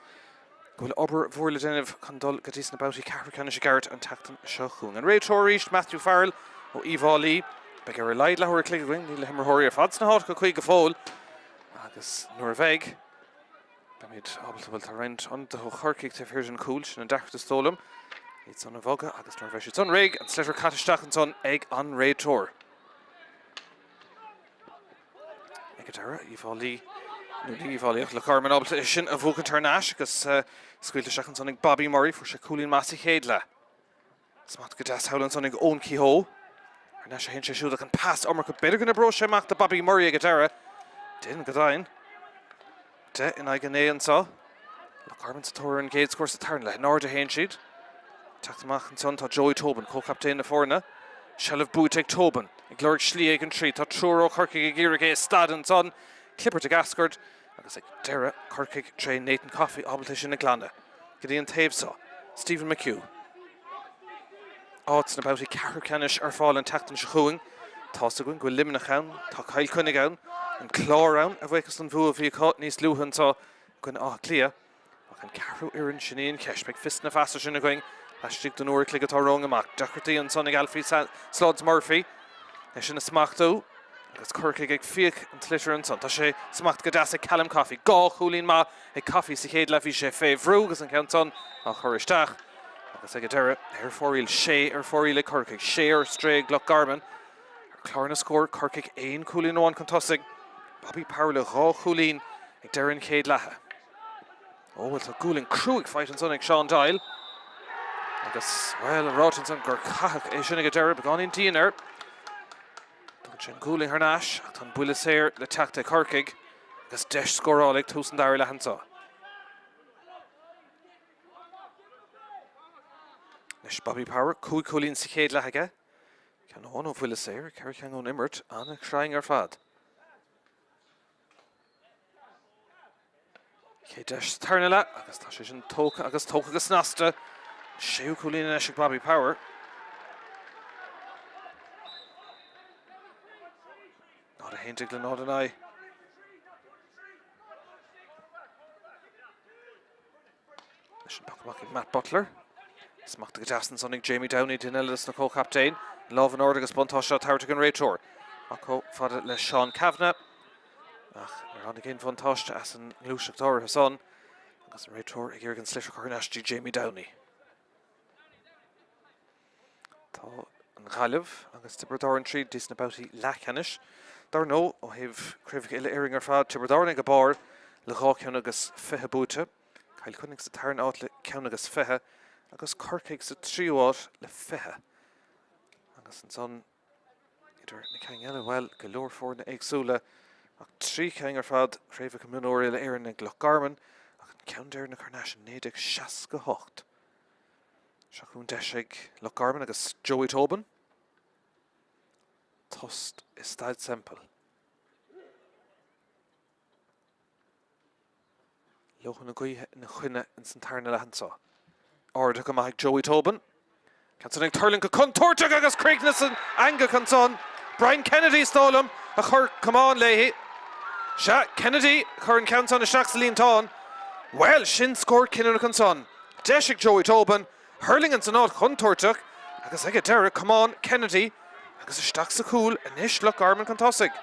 go bhfuil obair mhór le déanamh chun dul go dtí sna babhtaí ceathrú ceannais i gceart an tseachtain seo chugainn. An réiteoir arís, Matthew Farrell ó Uíbh Fhailí. Beidh ar a laghad leathuair a chloig againn, níl na himreoirí ar fad sna háiteacha cuí go fóill agus nuair a bheidh, beimid ábalta, bhuel tá roinnt ionadaithe ó Chorcaigh taobh thiar den chúl, sin an deacracht is dóigh liom, iad san a bhogadh agus nuair a bheidh siad san réidh, an sliotar caite isteach ansan ag an réiteoir. Ag an deireadh, Uíbh Fhailí, nó ní Uíbh Fhailí ach Loch Garman ábalta é sin a bhuachaint thar n-ais agus scaoilte isteach ansan ag Bobby Murray, fuair sé cúilín maith sa chéad leath. Smacht go deas thall ansan ag Eoin Kehoe. Thar n-ais a théann sé siúd ach an pas iomarca, b'fhéidir go n-oibreoidh sé amach do Bobby Murray ag an deireadh. Déanann go deimhin. 10 in aghaidh 9 anseo. Loch Garman sa tóir ar an gcéad scór sa tarna leath. In airde a théann siad. Teacht amach ansan tá Joey Tobin, comhchaptaen na foirne. Seilbh buaite ag Tobin. Ag lorg slí éigin tríd. Tá triúr ó Chorcaigh ag iarraidh é a stad ansan. Clibirt ag eascairt agus ag deireadh Corcaigh tré Nathan Coffey ábalta é sin a ghlanadh go dtí an taobh seo. Stephen McHugh. Áit sna babhtaí ceathrú ceannais ar fáil an tseachtain seo chugainn. Tá's againn go bhfuil Luimneach ann, tá Cill Chainnigh ann, an Clár ann, a bhuíochas don bhua a bhí acu níos luaithe anseo i gcoinne Átha Cliath. Ach an ceathrú fhoireann, sin í an cheist. Beidh fios na feasa sin againn laistigh den uair a chloig atá romhainn amach. Deacrachtaí ansan ag Alfie Sluds Murphy é sin a smachtú agus Corcaigh ag fiach an tsliotair ansan. Tá sé smachtaithe go deas ag Callum Coffey. Dhá chúilín maith ag Coffey sa chéad leath. Bhí sé fé bhrú agus an ceann san á chur isteach. Agus ag an deireadh, ar fóraoil, sé ar fóraoil ag Corcaigh, sé ar strae ag Loch Garman. Ar chlár na scór, Corcaigh aon chúilín amháin chun tosaigh, Bobby Power le dhá chúilín ag deireadh an chéad leatha. Ó, bhuel, tá gualainn cruaidh faighte ansan ag Sean Doyle. Agus, bhuel, ráite ansan gur caitheadh é sin ag an deireadh, beagáinín dian air. Tugann sé an ghualainn thar n-ais ach tá an buille saor le teacht ag Corcaigh agus deis scórála ag tús an dara leath anseo. Anois Bobby Power, 5 chúilín sa chéad leath aige. Ceann amháin ó bhuille saor, ceithre cheann ón imirt, an-chruinn ar fad. Chéad deis sa tarna leath agus tá sé sin tógtha agus tógtha go snasta. Séú cúilín anois ag Bobby Power. 0-11 le 0-9. Leis an bpoc amach ag Matt Butler. Smachtaithe go deas ansan ag Jamie Downey, duine eile des na comhchaptaein. Lámh in airde agus buntáiste á tabhairt ag an réiteoir. Amach chomh fada le Seán Kavanagh. Ach níor tháinig aon bhuntáiste as an ngluaiseacht áirithe san agus an réiteoir ag iarraidh an sliotar a chur thar n-ais dtí Jamie Downey. Tá an Ghaillimh agus Tiobraid Árann tríd dtí sna babhtaí leathcheannais. Dar ndóigh, ó thaobh craobhacha uile-Éireann ar fad, Tiobraid Árann ag a barr le dhá cheann agus 20 buaite, Cill Chainnigh sa tarna áit le ceann agus 20 agus Corcaigh sa tríú háit le 20. Agus ansan idir na cinn eile, bhuel, go leor foirne éagsúla ach trí cinn ar fad, craobhacha mionúir uile-Éireann ag Loch Garman ach an ceann deireanach thar n-ais in 1968. Seo chugainn deis ag Loch Garman agus Joey Tobin. Tost i Staid Semple. Leoithne na gaoithe ina choinne ins an tarna leath anseo. Ardaithe go maith ag Joey Tobin. Ceann san ag tuirlingt go contúirteach agus críochnaithe san eangach ansan. Brian Kennedy, is dóigh liom, a chuir camán léi. Sea, Kennedy a chuir an ceann san isteach sa líontán. Bhuel, sin scór cinniúnach ansan. Deis ag Joey Tobin, thuirling ins an áit chontúirteach agus ag an deireadh, camán Kennedy agus isteach sa chúl anois Loch Garman chun tosaigh.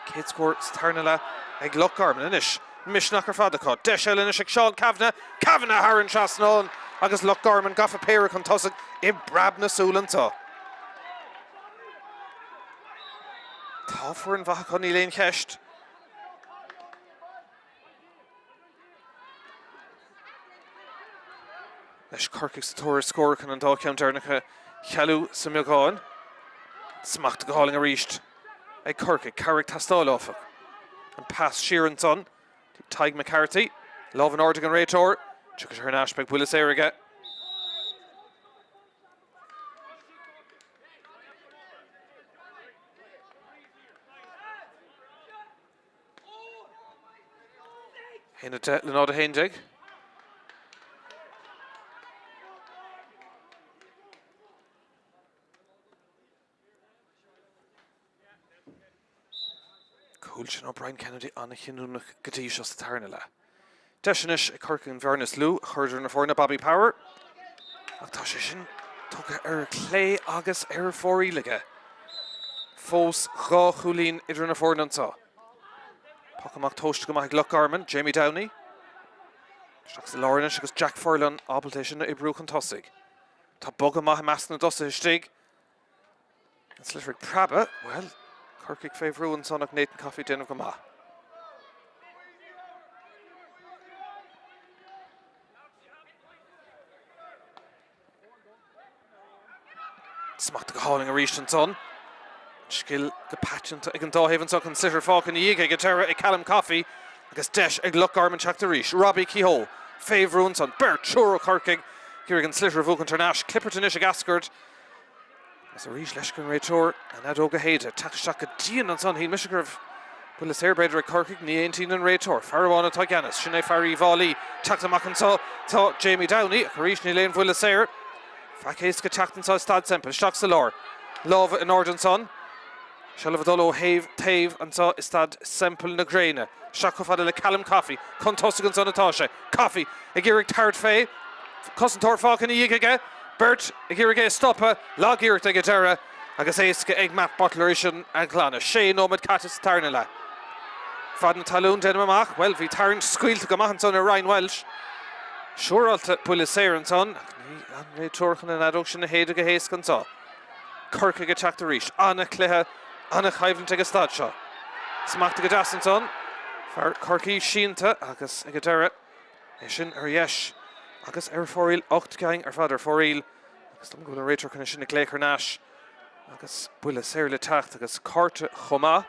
Céad scór sa tarna leath ag Loch Garman anois. Misneach ar fad acu. Deis eile anois ag Seán Kavanagh. Kavanagh thar an trasnán agus Loch Garman gafa péire chun tosaigh i bpreab na súl anseo. Tá foireann mhaith acu, níl aon cheist. Anois Corcaigh sa tóir ar scór chun an dá cheann deireanach a chealú sa mbeagán. Smacht go hálainn arís ag Corcaigh. Cabhair ag teastáil áfach. An pas siar ansan. Tadhg McCarthy. Lámh in airde ag an réiteoir. Tiocfaidh sé thar n-ais. Beidh buille saor aige. 1-10 le 0-11. Cúl sin ó Brian Kennedy an-chinniúnach go dtí seo sa tarna leath. Deis anois ag Corcaigh an bhearna is lú a chur idir na foirne, Bobby Power, ach tá sé sin tugtha ar chlé agus ar fóraoil aige. Fós 2 chúilín idir na foirne anseo. Poc amach tomhaiste go maith ag Loch Garman, Jamie Downey. Isteach sa lár anois agus Jack Furlong ábalta é sin a oibriú chun tosaigh. Tá bogadh maith i measc na dtosaithe istigh. An sliotar ag preabadh, bhuel, Corcaigh fé bhrú ansan ach Nathan Coffey ag déanamh go maith. Smachtaithe go hálainn arís ansan. Scil go paiteanta ag an dá thaobh anseo an sliotar fágtha ina dhiaidh ag an deireadh ag Callum Coffey agus deis ag Loch Garman teacht arís. Robbie Kehoe fé bhrú ansan. Beirt, triúr ó Chorcaigh ag iarraidh an sliotar a bhuachaint thar n-ais. Clippirt anois ag eascairt. Agus arís leisce ar an réiteoir an fheadóg a shéideadh. Teacht isteach go dian ansan. Shíl mise go raibh buille saor b'fhéidir ag Corcaigh. Ní aontaíonn an réiteoir. Fear amháin atá i gceannas. Sin é fear Uíbh Fhailí. Teacht amach anseo tá Jamie Downey. Ach arís níl aon bhuille saor. Faic éasca teacht anseo i Staid Semple. Isteach sa lár. Lámha in airde ansan. Seilbh ag dul ó thaobh taobh anseo i Staid Semple na gréine. Isteach chomh fada le Callum Coffey. Chun tosaigh ansan atá sé. Coffey ag iarraidh tabhairt fé. Cosantóir fágtha ina dhiaidh aige. Beirt ag iarraidh é a stopadh. Lag-iarracht ag an deireadh agus éasca ag Matt Butler é sin a ghlanadh. Sé nóiméad caite sa tarna leath. Fad na talún, déanaim amach. Bhuel, bhí tarraingt scaoilte go maith ansan ar Ryan Walsh. Siúráilte buille saor ansan ach níl an réiteoir chun an fheadóg sin a shéideadh go héasca anseo. Corcaigh ag teacht arís. An-chluiche, an-choimhlint ag an staid seo. Smachtaithe go deas ansan. Fear Chorcaí sínte agus ag an deireadh, é sin ar dheis agus ar fóraoil. 8 gceann ar fad ar fóraoil agus dóigh liom go bhfuil an réiteoir chun é sin a ghlaoch thar n-ais agus buille saor le teacht agus cárta chomh maith.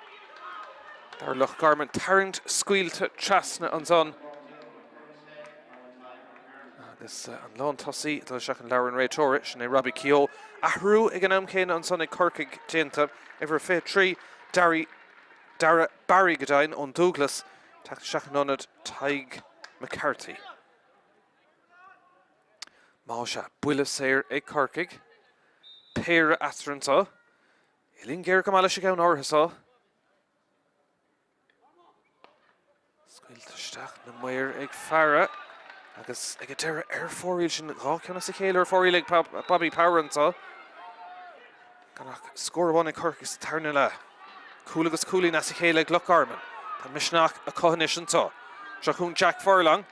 Dar Loch Garman tarraingt scaoilte trasna ansan. Agus an lántosaí ag dul isteach in leabhar an réiteora, sin é Robbie Kehoe. Athrú ag an am céanna ansan ag Corcaigh déanta. Uimhir 23, Darry, Dara Barry go deimhin, ón Dúglas, teacht isteach in ionad Tadhg McCarthy. Más ea, buille saor ag Corcaigh. Péire eatarthu anseo. Uillinn ghéar go maith leis an gceann áirithe seo. Scaoilte isteach na maoir ag faire agus ag an deireadh ar fóraoil sin 2 ceann as a chéile ar fóraoil ag Bobby Power anseo. Gan ach scór amháin ag Corcaigh sa tarna leath. Cúl agus cúilín as a chéile ag Loch Garman. Tá misneach acu anois anseo. Seo chugainn Jack Furlong.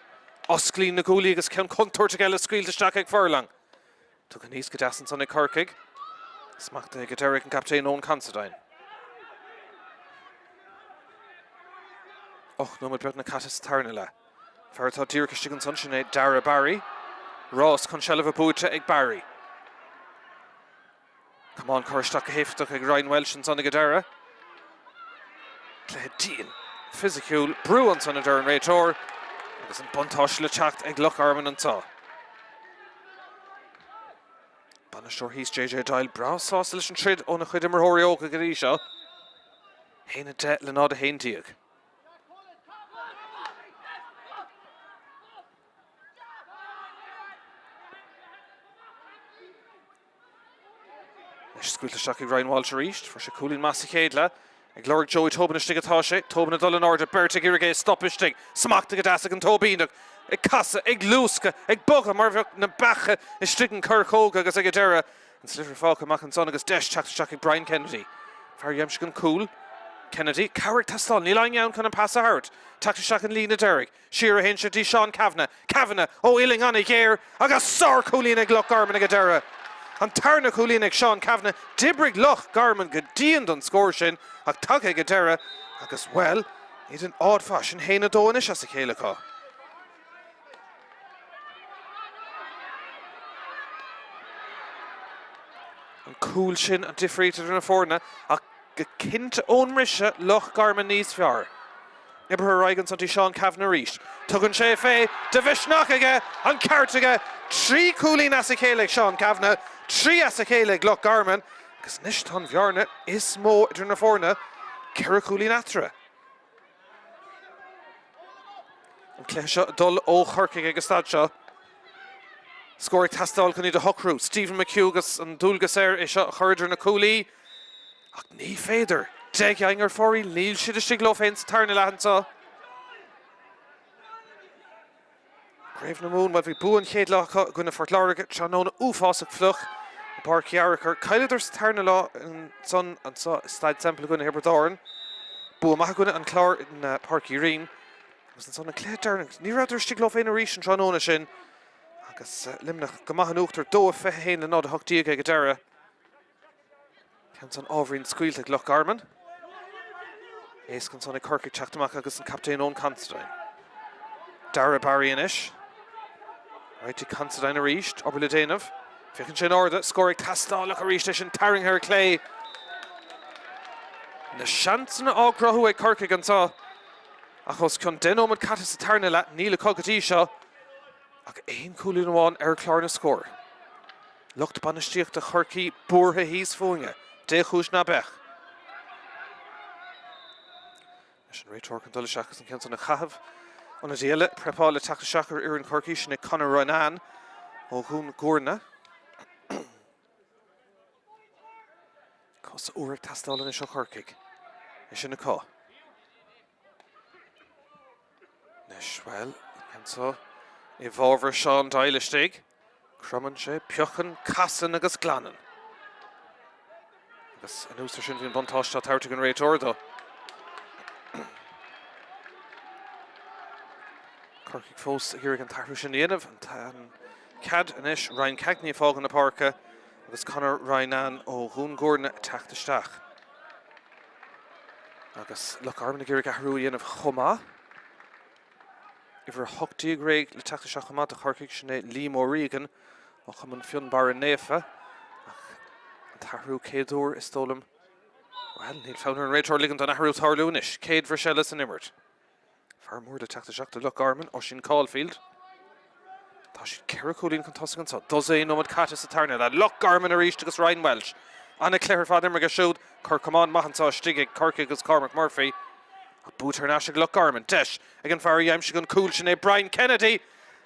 Osclaíonn na guaillí agus ceann contúirteach eile scaoilte isteach ag Furlong. Tugtha aníos go deas ansan ag Corcaigh. Smachtaithe ag an deireadh ag an gcaptaen Eoin Considine. 8 nóiméad beagnach caite sa tarna leath. Fear atá díreach istigh ansan, sin é Dara Barry. Rás chun seilbhe buaite ag Barry. Camán curtha isteach go héifeachtach ag Ryan Walsh ansan ag an deireadh. Cluiche dian, fisiciúil, brú ansan a deir an réiteoir agus an buntáiste le teacht ag Loch Garman anseo. Bainisteoir thíos JJ Doyle breá sásta leis an troid óna chuid imreoirí óga go dtí seo. 1-10 le 0-11. Anois scaoilte isteach ag Ryan Walsh arís. Fuair sé cúilín maith sa chéad leath. Ag lorg Joey Tobin istigh atá sé. Tobin ag dul in airde, beirt ag iarraidh é a stop istigh. Smachtaithe go deas ag an Tóibíneach. Ag casadh, ag luascadh, ag bogadh mar a bheadh na beacha istigh in coirceog agus ag an deireadh, an sliotar fágtha amach ansan agus deis teacht isteach ag Brian Kennedy. Fear a d'aimsigh an cúl. Kennedy, cabhair ag teastáil, níl éinne ann chun an pas a thabhairt. Teacht isteach an líne deiridh. Siar a théann sé dtí Seán Kavanagh. Kavanagh ó uillinn an-ghéar agus sár-chúilín ag Loch Garman ag an deireadh. An tarna cúilín ag Seán Kavanagh. D'oibrigh Loch Garman go dian don scór sin ach tagtha ag an deireadh agus, bhuel, iad in ardmhaith. Sin 1-2 anois as a chéile acu. An cúl sin an difríocht idir na foirne ach go cinnte ón mbriseadh, Loch Garman níos fearr. Oibrithe ar aghaidh ansan dtí Seán Kavanagh arís. Tugann sé fé, de mhisneach aige, an ceart aige! 3 chúilín as a chéile ag Seán Kavanagh, 3 as a chéile ag Loch Garman agus anois tá an bhearna is mó idir na foirne, 4 chúilín eatarthu. An cluiche seo ag dul ó Chorcaigh ag an staid seo. Scór ag teastáil chun iad a shocrú. Stephen McHugh agus an dualgas air é seo a chur idir na cuaillí. Ach ní féidir. De-gheaing ar fóraoil, níl siad istigh leo féin sa tarna leath anseo. Craobh na Mumhan, bhuel bhí bua an chéad lá acu i gcoinne Phort Láirge, tráthnóna uafásach fliuch i bPáirc Fhearchair. Chailleadar sa tarna lá ansan anseo i Staid Semple i gcoinne Thiobraid Árann. Bua maith i gcoinne an Chláir in Páirc Uí Rinn. Agus ansan an cluiche deireanach, ní rabhadar istigh leo féin arís an tráthnóna sin agus Luimneach go maith in uachtar, 2-21 le 0-18 ag an deireadh. Ceann san ábhairín scaoilte ag Loch Garman. Éasca ansan ag Corcaigh teacht amach agus an captaen Eoin Considine. Darragh Barry anois. Right to Considine arís, obair le déanamh. Féachann sé in airde, scór ag teastáil ach arís é sin tarraingthe ar clé. Na seansanna á gcruthú ag Corcaigh anseo ach os cionn 10 nóiméad caite sa tarna leath, níl acu go dtí seo ach aon chúilín amháin ar chlár na scór. Lucht bainistíochta Chorcaí buartha thíos fúinne, dé chúis ná beadh. Leis an réiteoir chun dul isteach agus an ceann san a chaitheamh. Ionadaí eile ag prepáil le teacht isteach ar fhoireann Chorcaí, sin é Conor Ronán ó Dhún Gúirne. Cos úr ag teastáil anois ó Chorcaigh. É sin acu. Anois, bhuel, an ceann seo i bhfabhar Sean Doyle istigh. Cromann sé, piocann, casann agus glanann. Agus anuas ar sin bhí an buntáiste á tabhairt ag an réiteoir dó. Corcaigh fós ag iarraidh an t-athrú sin a dhéanamh. An cead anois, Ryan Cagney ag fágáil na páirce agus Conor Ryan ó Dhún Gúirne ag teacht isteach. Agus Loch Garman ag iarraidh athrú a dhéanamh chomh maith. Uimhir 18 réidh le teacht isteach chomh maith do Chorcaigh, sin é Liam O'Regan ó Chumann Fionnbarra Naofa. Ach an t-athrú céad uair is dóigh liom, bhuel, níl fonn ar an réiteoir ligean don athrú tarlú anois. Céad bhris eile san imirt. Fear mór le teacht isteach do Loch Garman, Oisín Caulfield. Tá siad ceithre chúilín chun tosaigh anseo. Dosaen nóiméad caite sa tarna leath. Loch Garman arís agus Ryan Walsh. An-chluiche ar fad imeartha aige siúd. Cor camáin maith anseo istigh ag Corcaigh agus Cormac Murphy. Ach buaite thar n-ais ag Loch Garman. Deis ag an bhfear a d'aimsigh an cúl sin é Brian Kennedy.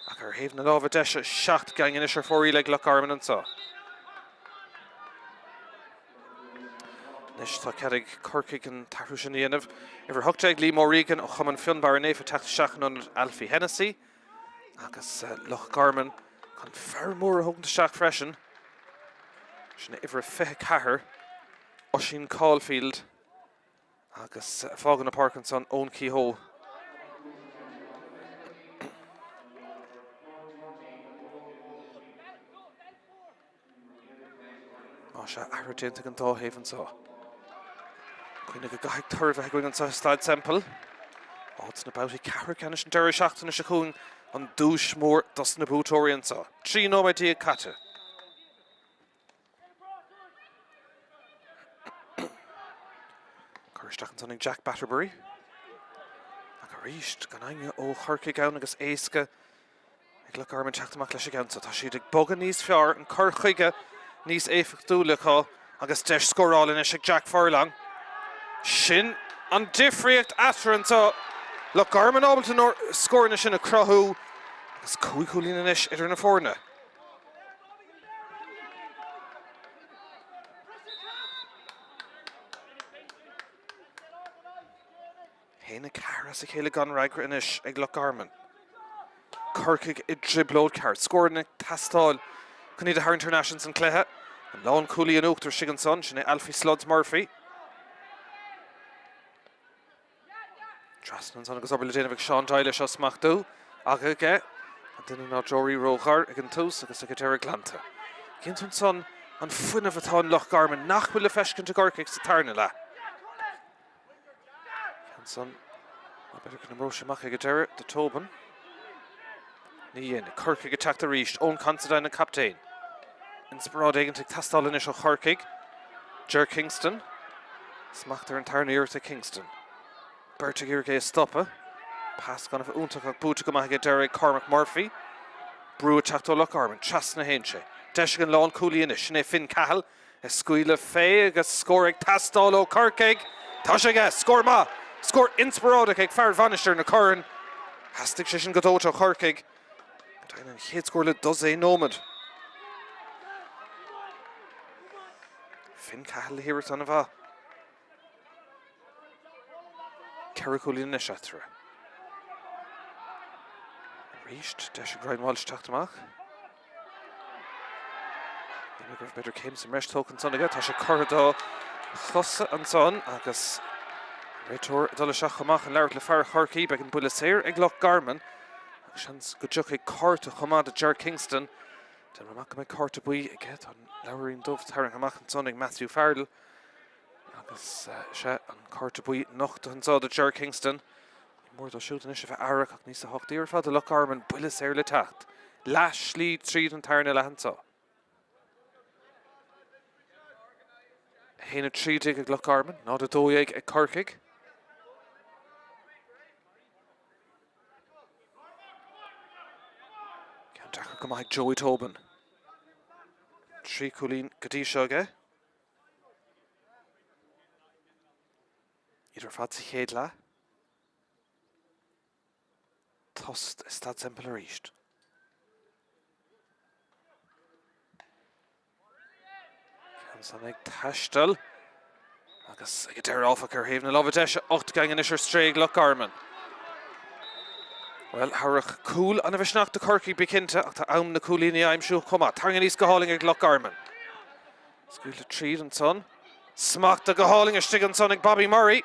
Ach ar thaobh na láimhe deise, 7 geaing anois ar fóraoil ag Loch Garman anseo. Anois tá cead ag Corcaigh an t-athrú sin a dhéanamh. Uimhir 18, Liam O'Regan ó Chumann Fionnbarra Naofa teacht isteach in ionad Alfie Hennessy agus Loch Garman chun fear mór a thógaint isteach freisin. Sin é uimhir 24, Oisín Caulfield agus fágann an pháirc ansan Eoin Kehoe. Más ea, athrú déanta ag an dá thaobh anseo. Cuimhnigh go gcaithfidh toradh a bheith againn anseo i Staid Semple. Áit sna babhtaí ceathrú ceannais an deireadh seachtaine seo chugainn, an duais mhór dos na buaiteoirí anseo. 13 nóiméad caite. Cur isteach ansan ag Jack Batterbury. Ach arís, gan éinne ó Chorcaigh ann agus éasca Ag Loch Garman teacht amach leis an gceann so. Tá siad ag bogadh níos fearr, an cur chuige níos éifeachtúla acu agus deis scórála anois ag Jack Furlong. Sin an difríocht eatarthu anseo. Loch Garman ábalta na scóranna sin a chruthú agus cúig chúilín anois idir na foirne. 1-4 as a chéile gan fhreagra anois ag Loch Garman. Corcaigh i dtrioblóid ceart. Scóranna ag teastáil chun iad a tharraingt thar n-ais ins an cluiche. An lánchúlaí in uachtar istigh ansan, sin é Alfie Sluds Murphy. Trasna ansan agus obair le déanamh ag Sean Doyle é seo a smachtú. Ach aige, an duine ná deoraí róghar ag an tús agus ag an deireadh glanta. Cíonn tú ansan an fuinneamh atá in Loch Garman nach bhfuil le feiscint i gCorcaigh sa tarna leath. Ansan, b'fhéidir go n-imreodh sé amach ag an deireadh do Tobin. Ní dhéanfaidh. Corcaigh ag teacht arís. Eoin Considine an captaen. Inspioráid éigin ag teastáil anois ó Chorcaigh. Ger Kingston. Smacht ar an tarna iarracht ag Kingston. Beirt ag iarraidh é a stopadh. Pas gan a bheith iontach ach buaite go maith ag an deireadh ag Cormac Murphy. Brú ag teacht ó Loch Garman. Trasna a théann sé. Deis ag an lánchúlaí anois. Sin é Finn Cahill. Ag scaoileadh fé agus scór ag teastáil ó Chorcaigh. Tá sé aige! Scór maith! Scór inspioráideach ag fear Mhainistir na Corann. Theastaigh sé sin go dóite ó Chorcaigh. Go deimhin an chéad scór le dosaen nóiméad. Finn Cahill le hiarracht an-mhaith. Cheithre chúilín anois eatarthu. Arís, deis ag Ryan Walsh teacht amach. Ní go raibh b'fhéidir céim sa mbreis tógtha ansan aige. Tá sé curtha dá chosa ansan agus an réiteoir ag dul isteach chomh maith chun labhairt le fear Chorcaí. Beidh an buille saor ag Loch Garman agus seans go dtiocfaidh cárta chomh maith do Ger Kingston. Déanaim amach go mbeidh cárta buí aige. Tá an leabhairín dubh tarraingthe amach ansan ag Matthew Farrell. Agus sea, an cárta buí nochta anseo do Ger Kingston. Ní mór dó siúd anois a bheith aireach ach níos tábhachtaí ar fad do Loch Garman, buille saor le teacht. Leath slí tríd an tarna leath anseo. 1 13 ag Loch Garman, 0 12 ag Corcaigh. Ceann deacair go maith ag Joey Tobin. Trí chúilín go dtí seo aige. Iad ar fad sa chéad leath. Tost i Staid Semple arís. Ceann san ag taisteal. Agus ag an deireadh áfach ar thaobh na láimhe deise, 8 gceann anois ar strae ag Loch Garman. Bhuel, thabharfadh cúl an-mhisneach do Chorcaigh bí cinnte, ach tá am na cúilíní a aimsiú chomh maith. Tarraingthe aníos go hálainn ag Loch Garman. Scaoilte tríd ansan. Smachtaithe go hálainn istigh ansan ag Bobby Murray.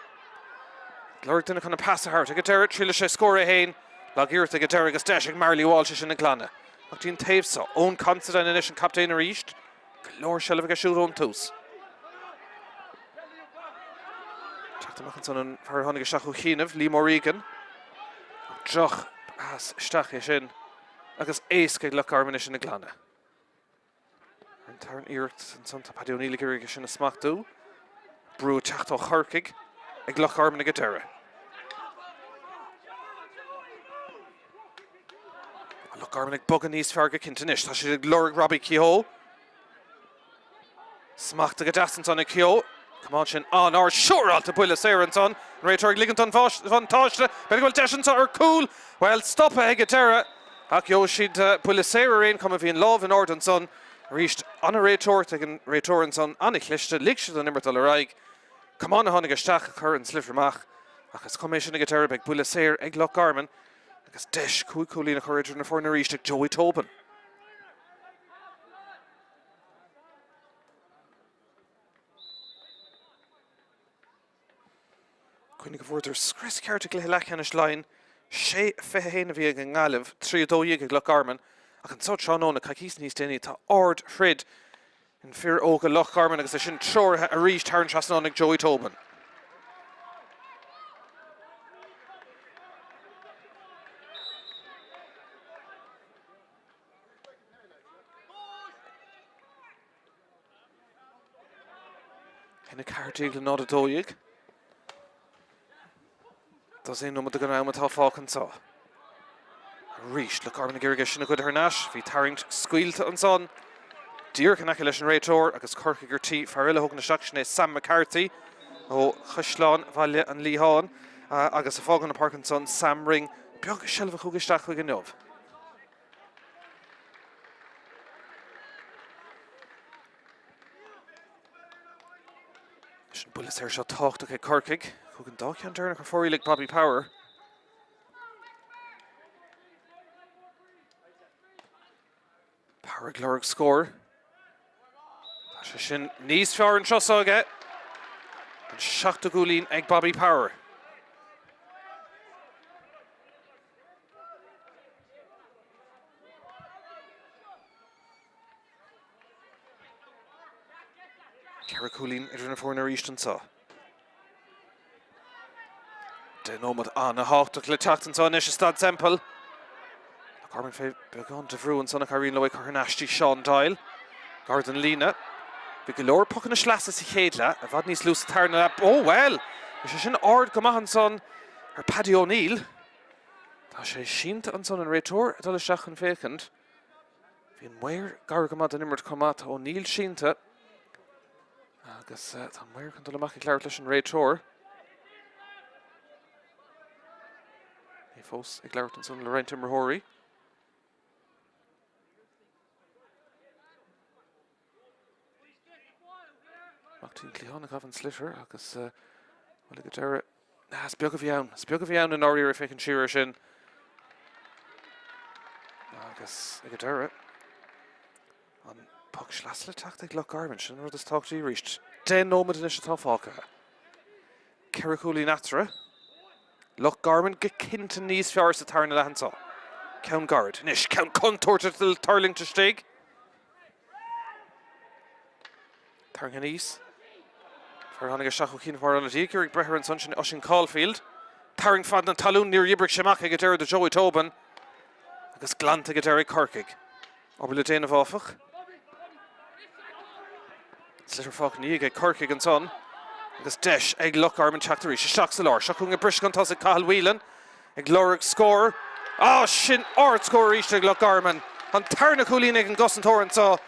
Lorg duine chun an pas a thabhairt. Ag an deireadh, triailfidh sé scór é féin. Lag-iarracht ag an deireadh agus deis ag Marley Walsh é sin a ghlanadh. Ach dtí an taobh so. Eoin Considine anois an captaen arís. Go leor seilbh aige siúd ón tús. Teacht amach ansan an fear a tháinig isteach ó chianaibh, Liam O'Regan. Droch pas isteach é sin agus éasca ag Loch Garman é sin a ghlanadh. Ar an tarna iarracht ansan tá Paddy O'Neill ag iarraidh é sin a smachtú. Brú ag teacht ó Chorcaigh ag Loch Garman ag an deireadh. Loch Garman ag bogadh níos fearr go cinnte anois. Tá siad ag lorg Robbie Kehoe. Smachtaithe go deas ansan ag Kehoe. Camán sin an-ard, siúráilte buille saor ansan. An réiteoir ag ligint don bhuntáiste. B'fhéidir go bhfuil deis anseo ar cúl. Bhuel, stoptha ag an deireadh. Ach gheobhaidh siad buille saor ar aon chuma. Bhí an lámh in airde ansan. Arís, an-réiteoireacht ag an réiteoir ansan. An-chliste. Lig siad an imirt dul ar aghaidh. Camán a tháinig isteach a chuir an sliotar amach. Ach is cuma é sin ag an deireadh. Beidh buille saor ag Loch Garman. Agus deis 5 chúilín a chur idir na foirne arís ag Joey Tobin. Cuimhnigh go bhfuaireadar scrios ceart i gcluiche leathcheannais Laighean, 6 21 a bhí ag an nGaillimh, 3 12 ag Loch Garman, ach anseo tráthnóna, coicís níos déanaí, tá ard-throid in fir óga Loch Garman agus é sin treoraithe arís thar an trasnán ag Joey Tobin. 1 14 le 0 12. Dosaen nóiméad den am atá fágtha anseo. Arís, Loch Garman ag iarraidh é sin a ghoid thar n-ais. Bhí tarraingt scaoilte ansan. Díreach in aice leis an réiteoir agus Corcaigh ar tí fear eile a thógaint isteach, sin é Sam McCarthy ó Chaisleán Bhaile an Liatháin agus ag fágáil na páirce ansan Sam Ring. Beag seilbh a chuaigh isteach chuige inniu. Leis an buille saor seo tábhachtach ag Corcaigh. Chuaigh an dá cheann deireanach ar fóraoil ag Bobby Power. Power ag lorg scór. Tá sé sin níos fearr anseo seo aige. An seachtú cúilín ag Bobby Power. Ceithre chúilín idir na foirne arís anseo. 10 nóiméad an-thábhachtach le teacht anseo anois i Staid Semple. Loch Garman fé beagán de bhrú ansan ach éiríonn leo é a chur thar n-ais dtí Sean Doyle. Gar don líne. Bhí go leor pocanna sleasa sa chéad leath, i bhfad níos lú sa tarna leath. Ó bhuel! Bhí sé sin ard go maith ansan ar Paddy O'Neill. Tá sé sínte ansan an réiteoir ag dul isteach chun féachaint. Bhí an maor gar go maith don imirt chomh maith. Tá O'Neill sínte agus tá an maor chun dul amach ag labhairt leis an réiteoir. É fós ag labhairt ansan le roinnt imreoirí. Amach dtí an cliathán a ghabh an sliotar agus bhuel ag an deireadh. Is beag a bhí ann. Is beag a bhí ann i ndáiríre ag féachaint siar air sin. Agus ag an deireadh, an poc sleasa le teacht ag Loch Garman, sin an rud is tábhachtaí arís. 10 nóiméad anois atá fágtha. Ceithre chúilín eatarthu. Loch Garman go cinnte níos fearr sa tarna leath anseo. Ceann gairid anois, ceann contúirteach le tuirlingt istigh. Tarraingthe aníos. Fear a tháinig isteach ó chianaibh mar ionadaí ag iarraidh breith air ansan, sin Oisín Caulfield. Tarraingt fad na talún, níor oibrigh sé amach ag an deireadh do Joey Tobin. Agus glanta ag an deireadh ag Corcaigh. Obair le déanamh áfach. Sliotar fágtha ina dhiaidh ag Corcaigh ansan agus deis ag Loch Garman teacht arís isteach sa lár. Seo chugainn ag briseadh chun tosaigh Cathal Whelan ag lorg scór. Á, sin ardscór arís ag Loch Garman. An tarna cúilín ag an gcosantóir anseo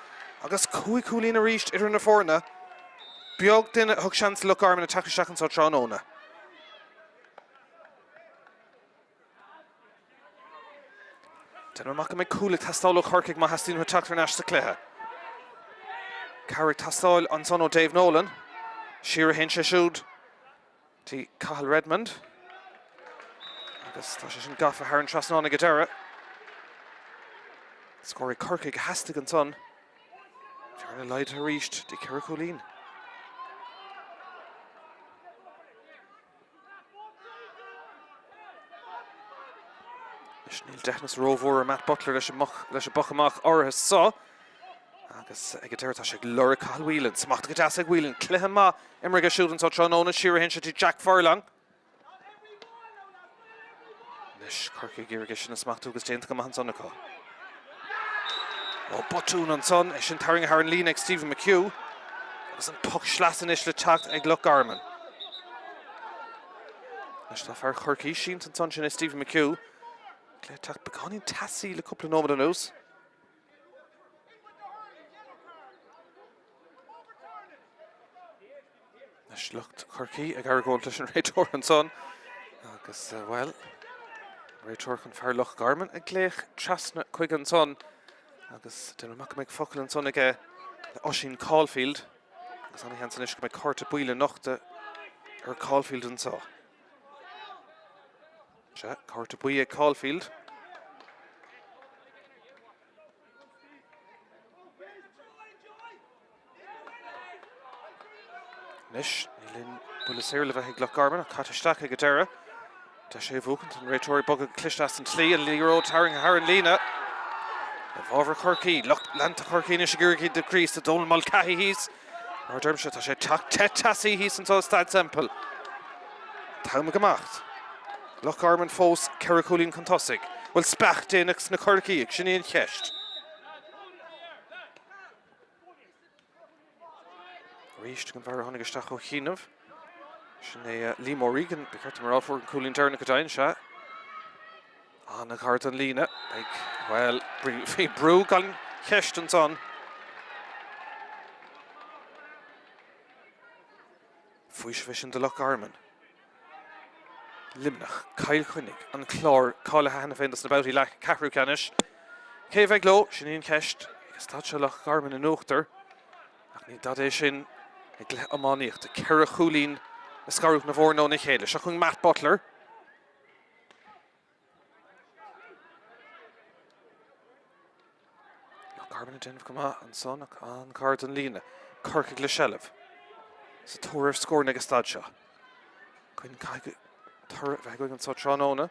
agus cúig chúilín arís idir na foirne. Beag duine a thug seans do Loch Garman ag teacht isteach anseo tráthnóna. Déanaim amach go mbeidh cúl ag teastáil ó Chorcaigh má theastaíonn uathu teacht thar n-ais sa chluiche. Cabhair ag teastáil ansan ó Dave Nolan. Siar a théann sé siúd dtí Cathal Redmond. Agus tá sé sin gafa thar an trasnán ag an deireadh. Scór ag Corcaigh a theastaigh ansan. Bearna laghdaithe arís dtí ceithre chúilín. Anois níl deithneas rómhór ar Matt Butler leis an bpoc amach áirithe seo. Agus ag an deireadh tá sé ag lorg Cathal Whelan. Smachtaithe go deas ag Whelan. Cluiche maith imeartha aige siúd anseo tráthnóna. Siar a théann sé dtí Jack Furlong. Anois Corcaigh ag iarraidh é sin a smachtú agus déanta go maith ansan acu. Ó, botún ansan, é sin tarraingthe thar an líne ag Stephen McHugh. Agus an poc sleasa anois le teacht ag Loch Garman. Anois tá fear Chorcaí sínte ansan, sin é Stephen McHugh. Cluiche ag teacht beagáinín teasaí le cúpla nóiméad anuas. Anois lucht Chorcaí ag argóint leis an réiteoir ansan agus, bhuel, an réiteoir chun fear Loch Garman a ghlaoch trasna chuige ansan agus déanaim amach go mbeidh focal ansan aige le Oisín Caulfield agus ana-sheans anois go mbeidh cárta buí le nochtadh ar Caulfield anseo. Sea, cárta buí ag Caulfield. Anois, níl aon buille saor le bheith ag Loch Garman ach caite isteach ag an deireadh. Deis é a bhuachaint, an réiteoir ag bogadh go cliste as an tslí, an liathróid tarraingthe thar an líne. I bhfabhar Chorcaí, lucht leanta Chorcaí anois ag iarraidh iad a ghríosadh. Donal Mulcahy thíos. Mar a deirimse, tá sé ag teacht te teasaí thíos anseo i Staid Semple. An t-am ag imeacht. Loch Garman fós ceithre chúilín chun tosaigh. Bhfuil speach déanach sna Corcaígh? Sin í an cheist. Arís an fear a tháinig isteach ó chianaibh. Sin é Liam O'Regan, ba cheart dom a rá, fuair an cúilín deireanach go deimhin, sea. An-ghar don líne. Beidh, bhuel, bhí brú gan cheist ansan. Faoiseamh é sin do Loch Garman. Luimneach, Cill Chainnigh, An Clár cáilithe cheana féin dos na babhtaí leath ceathrú ceannais. Cé a bheidh leo? Sin í an cheist. Ag an staid seo Loch Garman in uachtar. Ach ní dada é sin i gcluiche iománaíochta. Ceithre chúilín ag scarúint na bhfoirne óna chéile. Seo chugainn Matt Butler. Loch Garman ag déanamh go maith ansan ach an-ghar don líne. Corcaigh le seilbh. Sa tóir ar scóranna ag an staid seo. Cuimhnigh caithfidh toradh a bheith againn anseo tráthnóna.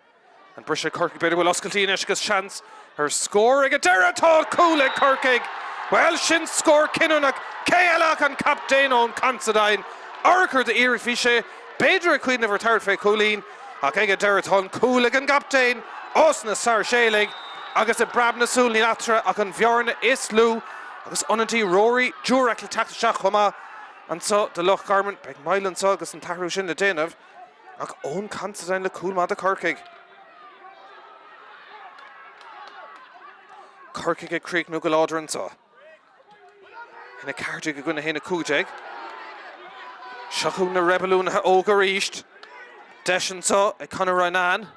An briseadh ag Corcaigh b'fhéidir bhfuil oscailtí anois agus seans ar scór ag an deireadh. Tá cúl ag Corcaigh! Bhuel sin scór cinniúnach. Cé eile ach an captaen Eoin Considine. Urchar d'iarracht bhí sé b'fhéidir ag cuimhneamh ar tabhairt fé chúilín ach ag an deireadh tá an cúl ag an gcaptaen ós na Sáirséalaigh agus i bpreab na súl níl eatarthu ach an bhearna is lú agus ionadaí Rory Durack le teacht isteach chomh maith anseo do Loch Garman. Beidh moill anseo agus an t-athrú sin le déanamh ach Eoin Considine le cúl maith do Chorcaigh. Corcaigh ag críochnú go láidir anseo. 1-14 i gcoinne 1-15. Seo chugainn na reibiliúnaithe óga arís. Deis anseo ag Conor Ronán.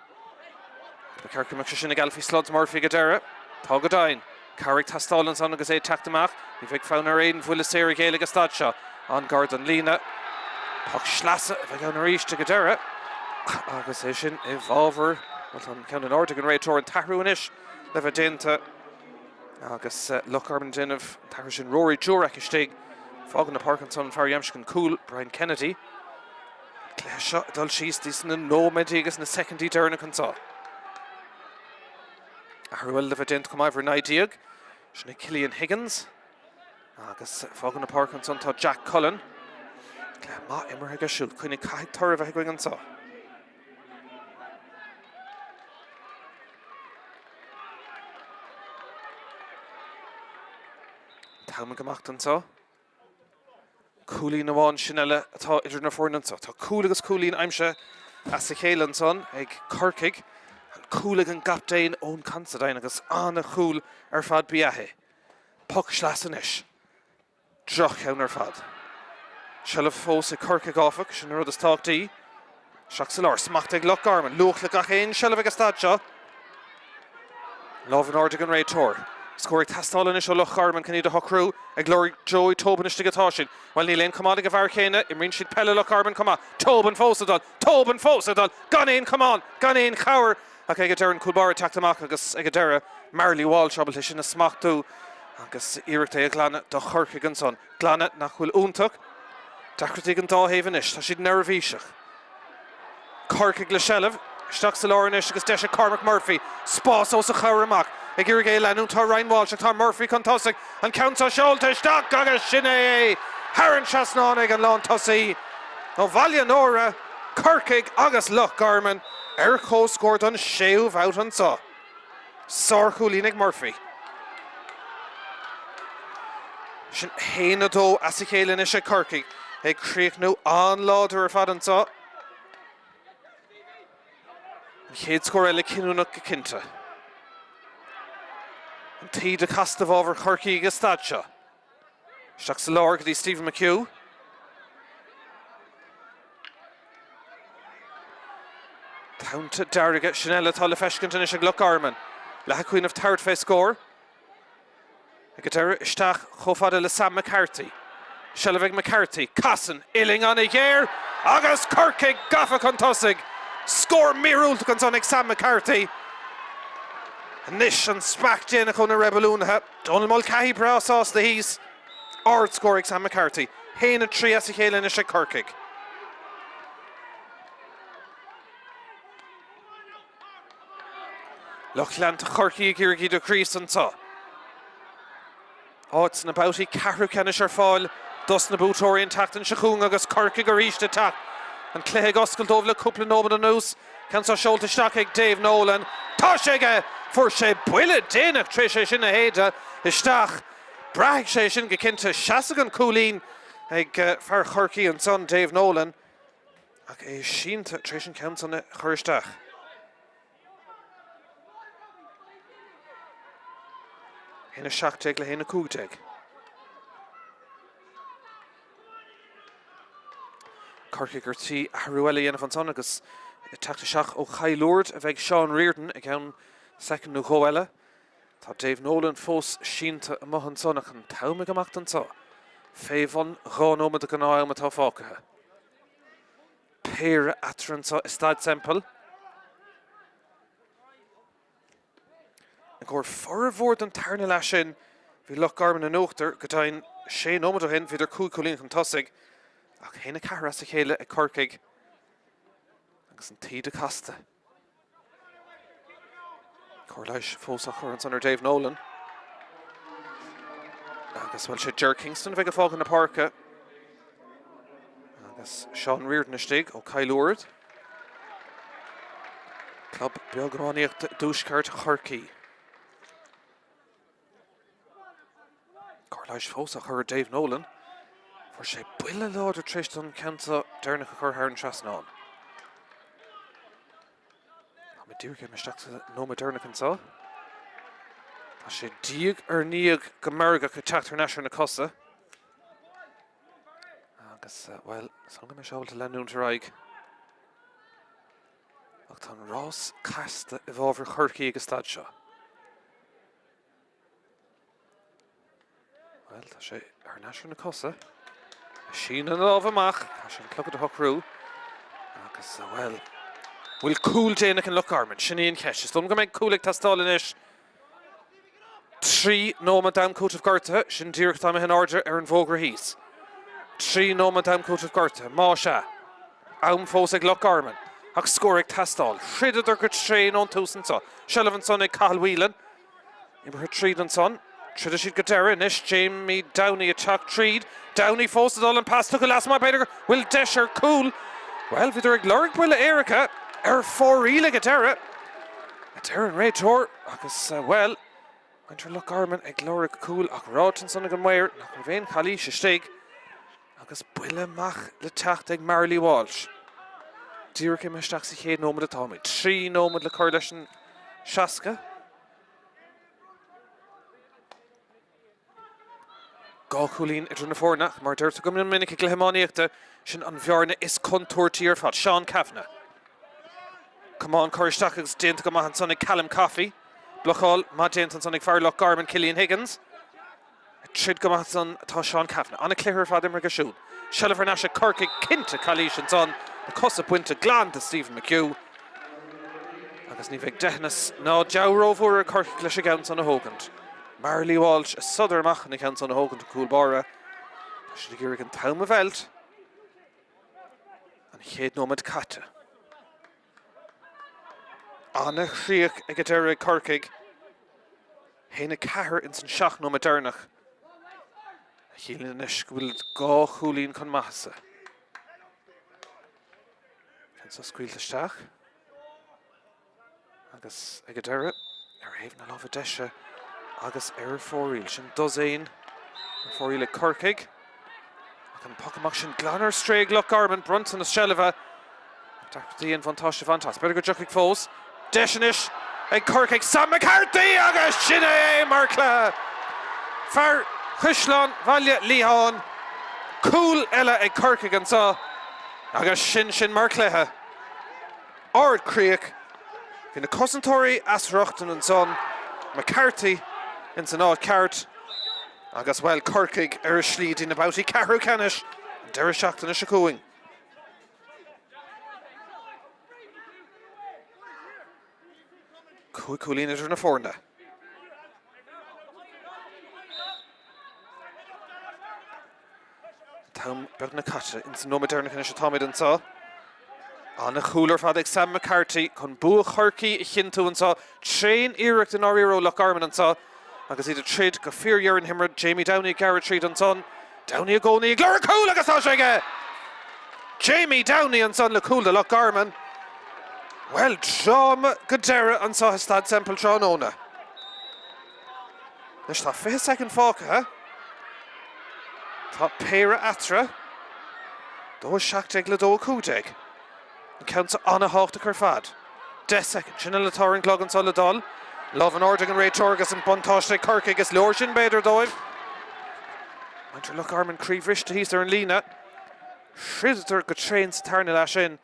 Ba cheart go mbeadh sé sin ag Alfie Sludds Murphy ag an deireadh. Tá go deimhin. Cabhair ag teastáil ansan agus é ag teacht amach. Ní bheidh fonn ar aon bhuille saor a ghéilleadh ag an staid seo. An-ghar don líne. Poc sleasa a bheidh ann arís ag an deireadh. Agus é sin i bhfabhar, bhuel tá an ceann in airde ag an réiteoir, an t-athrú anois le bheith déanta agus Loch Garman ag déanamh an t-athrú sin. Rory Durack istigh, fágann an pháirc ansan an fear a d'aimsigh an cúl, Brian Kennedy. An cluiche seo ag dul síos dtí na nóiméidí agus na soicindí deireanacha anseo. Athrú eile le bheith déanta chomh maith, uimhir 19, sin é Cillian Higgins. Agus fágann an pháirc ansan tá Jack Cullen. Cluiche maith imeartha aige siúd. Cuimhnigh, caithfidh toradh a bheith againn anseo. T-am ag imeacht anseo. Cúilín amháin sin eile atá idir na foirne anseo. Tá cúl agus cúilín aimsithe as a chéile ansan ag Corcaigh. An cúl ag an gcaptaen Eoin Considine agus an-chúl ar fad ba ea é. Poc sleasa anois. Droch-cheann ar fad. Seilbh fós ag Corcaigh áfach, sin an rud is tábhachtaí. Isteach sa lár, smacht ag Loch Garman. Luach le gach aon seilbh ag an staid seo. Lámh in airde ag an réiteoir. Scór ag teastáil anois ó Loch Garman chun iad a shocrú. Ag lorg Joey Tobin istigh atá siad. Bhuel, níl aon chamán ag an bhfear chéanna. Imríonn siad peil i Loch Garman chomh maith. Tobin fós ag dul. Tobin fós ag dul. Gan aon chamán, gan aon chabhair. Ach ag an deireadh an cúl báire ag teacht amach agus ag an deireadh Marley Walsh ábalta é sin a smachtú agus iarracht é a ghlanadh do Chorcaigh ansan. Glanadh nach bhfuil iontach. Deacrachtaí ag an dá thaobh anois. Tá siad neirbhíseach. Corcaigh le seilbh. Isteach sa lár anois agus deis ag Cormac Murphy. Spás os a chomhair amach. Ag iarraidh é a leanúint tá Ryan Walsh ach tá Murphy chun tosaigh. An ceann seo seolta isteach agus sin é é! Thar an trasnán ag an lántosaí ó Bhaile an Óra, Corcaigh agus Loch Garman ar comhscór don séú babhta anseo. Sárchúilín ag Murphy. Sin 1-2 as a chéile anois ag Corcaigh, ag críochnú an-láidir ar fad anseo. An chéad scór eile cinniúnach go cinnte. An taoide casta i bhfabhar Chorcaí ag an staid seo. Isteach sa lár go dtí Stephen McHugh. Tonnta dearga, sin eile atá le feiscint anois ag Loch Garman. Leath ag cuimhneamh tabhairt fé scór. Ag an deireadh isteach chomh fada le Sam McCarthy. Seilbh ag McCarthy. Casann. Uillinn an-ghéar agus Corcaigh gafa chun tosaigh. Scór míorúilteach ansan ag Sam McCarthy. Anois an speach déanach ó na reibiliúnaithe. Donal Mulcahy breá sásta thíos. Ard-scór ag Sam McCarthy. 1-3 as a chéile anois ag Corcaigh. Lucht leanta Chorcaí ag iarraidh iad a ghríosadh anseo. Áit sna babhtaí ceathrú ceannais ar fáil dos na buaiteoirí an tseachtain seo chugainn agus Corcaigh arís ag teacht. An cluiche ag oscailt dóibh le cúpla nóiméad anuas. Ceann seo seolta isteach ag Dave Nolan. Tá sé aige! Fuair sé buille déanach tar éis é sin a shéideadh isteach. Braithfidh sé sin go cinnte. Seasfaidh an cúilín ag fear Chorcaí ansan, Dave Nolan, ach é sínte tar éis an ceann san a chur isteach. 1-17 le 1-15. Corcaigh ar tí athrú eile a dhéanamh ansan agus ag teacht isteach ó Chill Lourd a bheidh Seán Riordan i gceann soicind nó dhó eile. Tá Dave Nolan fós sínte amuigh ansan ach an t-am ag imeacht anseo. Fé bhun 2 nóiméad de ghnáth-am atá fágtha. Péire eatarthu anseo i Staid Semple. I gcomhair formhór den tarna leath sin, bhí Loch Garman in uachtar, go deimhin sé nóiméad ó shin bhíodar 5 chúilín chun tosaigh, ach 1-4 as a chéile ag Corcaigh agus an taoide casta. Cóir leighis fós á chur ansan ar Dave Nolan. Agus bhuel sé Ger Kingston a bheidh ag fágáil na páirce. Agus Seán Riordan istigh ó Chill Ard. Club beag iománaíochta i dtuaisceart Chorcaí. Cóir leighis fós á chur ar Dave Nolan. Fuair sé buille láidir tar éis don ceann seo deireanach a chur thar an trasnán. Táimid díreach ag isteach sa nóiméad deireanach anseo. Tá sé diaidh ar ndiaidh go meirgeach ag teacht thar n-ais ar na cosa. Agus, bhuel, is go mbeidh sé ábalta leanúint ar aghaidh. Ach tá an rás casta i bhfabhar Chorcaí ag an staid seo. Bhuel, tá sé thar n-ais ar na cosa. Síneann a lámh amach. Tá sé an clogad a shocrú. Agus, bhuel. Bhfuil cúl déanach ag Loch Garman? Sin í an cheist. Is dóigh liom go mbeidh cúl ag teastáil anois. 3 nóiméad d'am cúitimh gortaithe, sin díreach atá imithe in airde ar an bhfógra thíos. 3 nóiméad d'am cúitimh gortaithe, más ea. Am fós ag Loch Garman, ach scór ag teastáil. Throideadar go tréan ón tús anseo. Seilbh ansan ag Cathal Whelan. Imeartha tríd ansan. Troidfidh siad go deireadh anois. Jamie Downey ag teacht tríd. Downey fós ag dul an pas tugtha lasmuigh b'fhéidir go bhfuil deis ar cúl. Bhuel, bhíodar ag lorg buille éirice ar fóraoil ag an deireadh, a deir an réiteoir agus, bhuel, muintir Loch Garman ag lorg cúil ach ráite ansan ag an maor nach raibh aon chalaois istigh agus buille amach le teacht ag Marley Walsh. Díreach imithe isteach sa chéad nóiméad atáimid. 3 nóiméad le cur leis an 60. 2 chúilín idir na foirne ach mar a deirtear go mion minic i gcluiche iománaíochta, sin an bhearna is contúirtí ar fad. Seán Cavanagh. Camán curtha isteach agus déanta go maith ansan ag Callum Coffey. Blocáil maith déanta ansan ag fear Loch Garman, Cillian Higgins. Ag troid go maith ansan atá Seán Cavanagh. An-chluiche ar fad imeartha aige siúd. Seilbh thar n-ais ag Corcaigh, cinnte calaois ansan, na cosa bainte glan de Stephen McHugh. Agus ní bheidh deitheanas ná deabhadh rómhór ar Chorcaigh leis an gceann san a thógaint. Marley Walsh ag sodar amach chun an ceann san a thógaint an cúl báire. Tá siad ag iarraidh an t-am a mheilt. An chéad nóiméad caite. An-chríoch ag an deireadh ag Corcaigh. 1-4 ins an 7 nóiméad deireanach. A chiallaíonn anois go bhfuil 2 chúilín chun maitheasa. Ceann seo scaoilte isteach. Agus ag an deireadh, ar thaobh na láimhe deise agus ar fóraoil. Sin dosaen ar fóraoil ag Corcaigh. Ach an poc amach sin glan ar strae ag Loch Garman, bronntanas seilbhe. Deacrachtaí an bhuntáiste a bhaint as. B'fhéidir go dtiocfaidh fós. Deis anois ag Corcaigh. Sam McCarthy agus sin é mar chluiche! Fear Chaisleán Bhaile Liatháin. Cúl eile ag Corcaigh anseo agus sin sin mar chluiche. Ardchríoch. Bhí na cosantóirí as rochtain ansan, McCarthy ins an áit ceart agus, bhuel, Corcaigh ar a slí dtí na babhtaí ceathrú ceannais an deireadh seachtaine seo chugainn. 5 cúilín idir na foirne. An t-am beagnach caite ins an nóiméad deireanach anois atáimid anseo. An-chúl ar fad ag Sam McCarthy chun bua Chorcaí a chinntiú anseo. Tréan-iarracht i ndáiríre ó Loch Garman anseo agus iad ag troid go fíordheireadh na himeartha. Jamie Downey ag gearradh tríd ansan. Downey i gcónaí ag lorg cúl agus tá sé aige! Jamie Downey ansan le cúl do Loch Garman. Bhuel, dráma go deireadh anseo i Staid Semple tráthnóna. Anois tá 20 soicind fágtha. Tá péire eatarthu. 2-17 le 2-15. An ceann seo an-thábhachtach ar fad. 10 soicind. Sin uile atá ar an gclog anseo le dul. Lámh in airde ag an réiteoir agus an buntáiste ag Corcaigh. Is leor sin b'fhéidir dóibh. Muintir Loch Garman croíbhriste thíos ar an líne. Throideadar go tréan sa tarna leath sin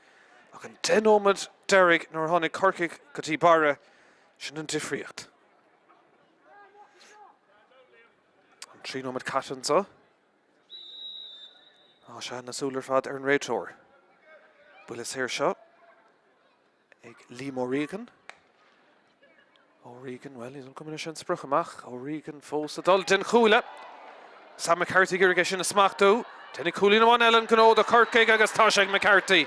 ach an 10 nóiméad deiridh nuair a tháinig Corcaigh go dtí barra, sin an difríocht. An 3 nóiméad caite anseo. Á sea, na súile ar fad ar an réiteoir. Buille saor seo ag Liam O'Regan. O'Regan, bhuel, níl an cuma sin sprioc amach. O'Regan fós ag dul den chuaille. Sam McCarthy ag iarraidh é sin a smachtú. Déanfaidh cúilín amháin eile an gnó do Chorcaigh agus tá sé ag McCarthy.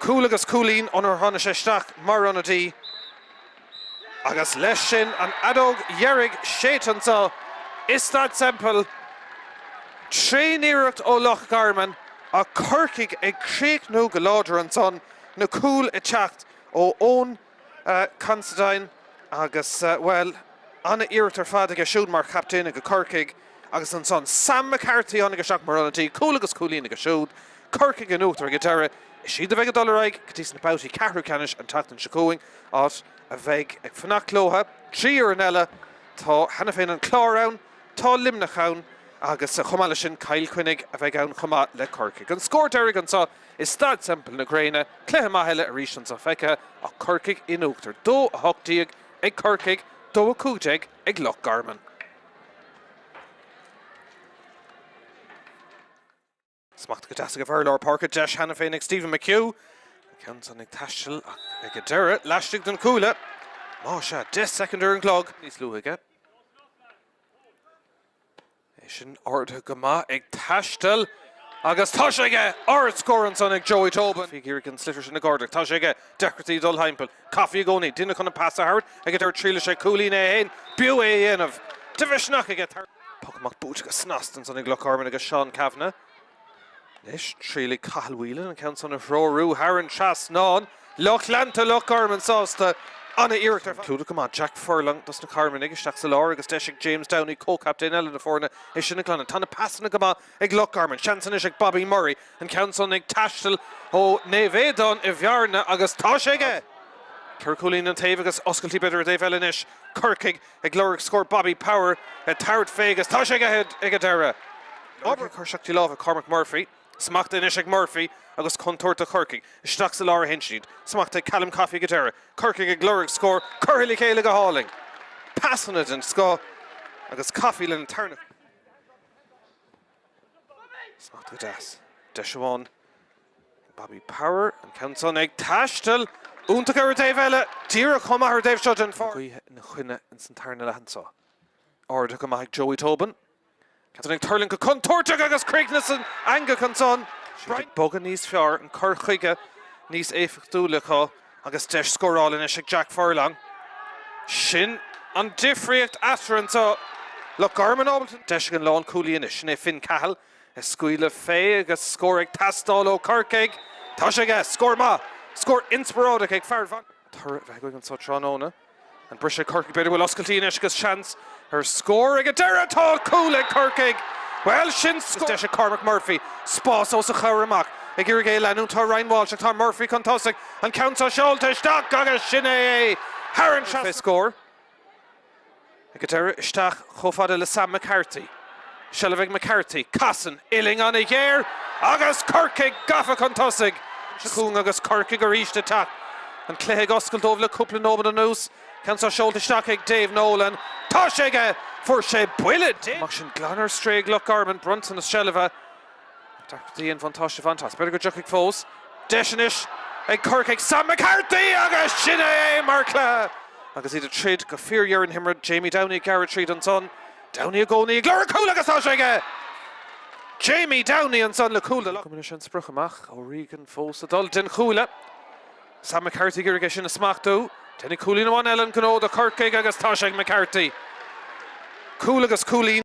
Cúl agus cúilín ónar tháinig sé isteach mar ionadaí. Agus leis sin an fheadóg dheiridh séidte anseo i Staid Semple. Tréaniarracht ó Loch Garman ach Corcaigh ag críochnú go láidir ansan, na cúil ag teacht ó Eoin Considine agus, bhuel, an-iarracht ar fad aige siúd mar chaptaen ag Corcaigh agus ansan Sam McCarthy a tháinig isteach mar ionadaí, cúl agus cúilín aige siúd. Corcaigh in uachtar ag an deireadh. Is iad a bheidh ag dul ar aghaidh go dtí sna babhtaí ceathrú ceannais an tseachtain seo chugainn, áit a bheidh ag fanacht leo 3 fhoireann eile. Tá cheana féin an Clár ann, tá Luimneach ann agus chomh maith leis sin Cill Chainnigh a bheidh ann chomh maith le Corcaigh. An scór deiridh anseo i Staid Semple na Gréine, cluiche maith eile arís anseo feicthe ach Corcaigh in uachtar. 2-18 ag Corcaigh, 2-15 ag Loch Garman. Smacht go deas ag an bhfear lár páirce, deis cheana féin ag Stephen McHugh. An ceann san ag taisteal ach ag an deireadh, laistigh den chuaille. Más ea, 10 soicind ar an gclog. Níos luaithe aige. É sin ardaithe go maith ag taisteal agus tá sé aige! Ard-scór ansan ag Joey Tobin. Ag iarraidh an sliotar sin a dh'ardú. Tá sé aige. Deacrachtaí dul thimpeall. Coffey i gcónaí. Duine chun an pas a thabhairt. Ag an deireadh triailfidh sé cúilín é féin. B'fhiú é a dhéanamh. De mhisneach aige. Poc amach buaite go snasta ansan ag Loch Garman agus Seán Cavanagh. Anois, triailfidh Cathal Whelan an ceann san a threorú thar an trasnán. Lucht leanta Loch Garman sásta. Ana-iarracht ar fad. Clúdach go maith Jack Furlong dos na Carmannaigh isteach sa lár agus deis ag James Downey, comhchaptaen eile na foirne, é sin a ghlanadh. Tá na pasanna go maith ag Loch Garman. Seans anois ag Bobby Murray. An ceann san ag taisteal ó Naomh Aodán i mBearna agus tá sé aige! Ceithre chúilín an taobh agus oscailtí b'fhéidir ar an dtaobh eile anois. Corcaigh Ag lorg scór Bobby Power ag tabhairt fé agus tá sé aige ag an deireadh. Obair curtha isteach trí lámha Cormac Murphy. Smachtaithe anois ag Murphy agus contúirt do Chorcaigh. Isteach sa lár a théann siad. Smachtaithe ag Callum Coffey ag an deireadh. Corcaigh ag lorg scór curtha le chéile go hálainn. Pasanna den scoth agus Coffey lena tarna. Smachtaithe go deas. Deis amháin ag Bobby Power. An ceann san ag taisteal. Iontach ar an dtaobh eile. Díreach chomh maith ar an dtaobh seo den pháirc. Gaoithe ina choinne ins an tarna leath anso. Ardaithe go maith ag Joey Tobin. Ceann san ag tuirlingt go contúirteach agus críochnaithe san eangach ansan. Siad ag bogadh níos fearr, an cur chuige níos éifeachtúla acu. Agus deis scórála anois ag Jack Furlong. Sin an difríocht eatarthu anseo. Loch Garman ábalta. Deis ag an lánchúlaí anois. Sin é Finn Cahill ag scaoileadh fé agus scór ag teastáil ó Chorcaigh. Tá sé aige! Scór maith! Scór inspioráideach ag fear Bhaile. Toradh a bheith againn anseo tráthnóna. An briseadh ag Corcaigh b'fhéidir bhfuil oscailtí anois agus seans ar scór ag an deireadh. Tá cúl ag Corcaigh! Bhuel, sin scór. Deis ag Cormac Murphy. Spás os a chomhair amach. Ag iarraidh é a leanúint tá Ryan Walsh ach tá Murphy chun tosaigh. An ceann seo seolta isteach agus sin é é thar an trasnán. Fé scór. Ag an deireadh, isteach chomh fada le Sam McCarthy. Seilbh ag McCarthy. Casann. Uillinn an-ghéar agus Corcaigh gafa chun tosaigh. Cúng agus Corcaigh arís ag teacht. An cluiche ag oscailt dóibh le cúpla nóiméad anuas. Ceann seo seolta isteach ag Dave Nolan. Tá sé aige! Fuair sé buille. Amach sin glan ar strae ag Loch Garman. Bronntanas seilbhe. Deacrachtaí an bhuntáiste a bhaint as. B'fhéidir go dtiocfaidh fós. Deis anois ag Corcaigh. Sam McCarthy agus sin é é mar chluiche! Agus iad ag troid go fíordheireadh na himeartha. Jamie Downey ag gearradh tríd ansan. Downey i gcónaí ag lorg cúl agus tá sé aige! Jamie Downey ansan le cúl do Loch. Anois an sprioc amach. O'Regan fós ag dul den chuaille. Sam McCarthy ag iarraidh é sin a smachtú. Déanfaidh cúilín amháin eile an gnó do Chorcaigh agus tá sé ag McCarthy. Cúl agus cúilín.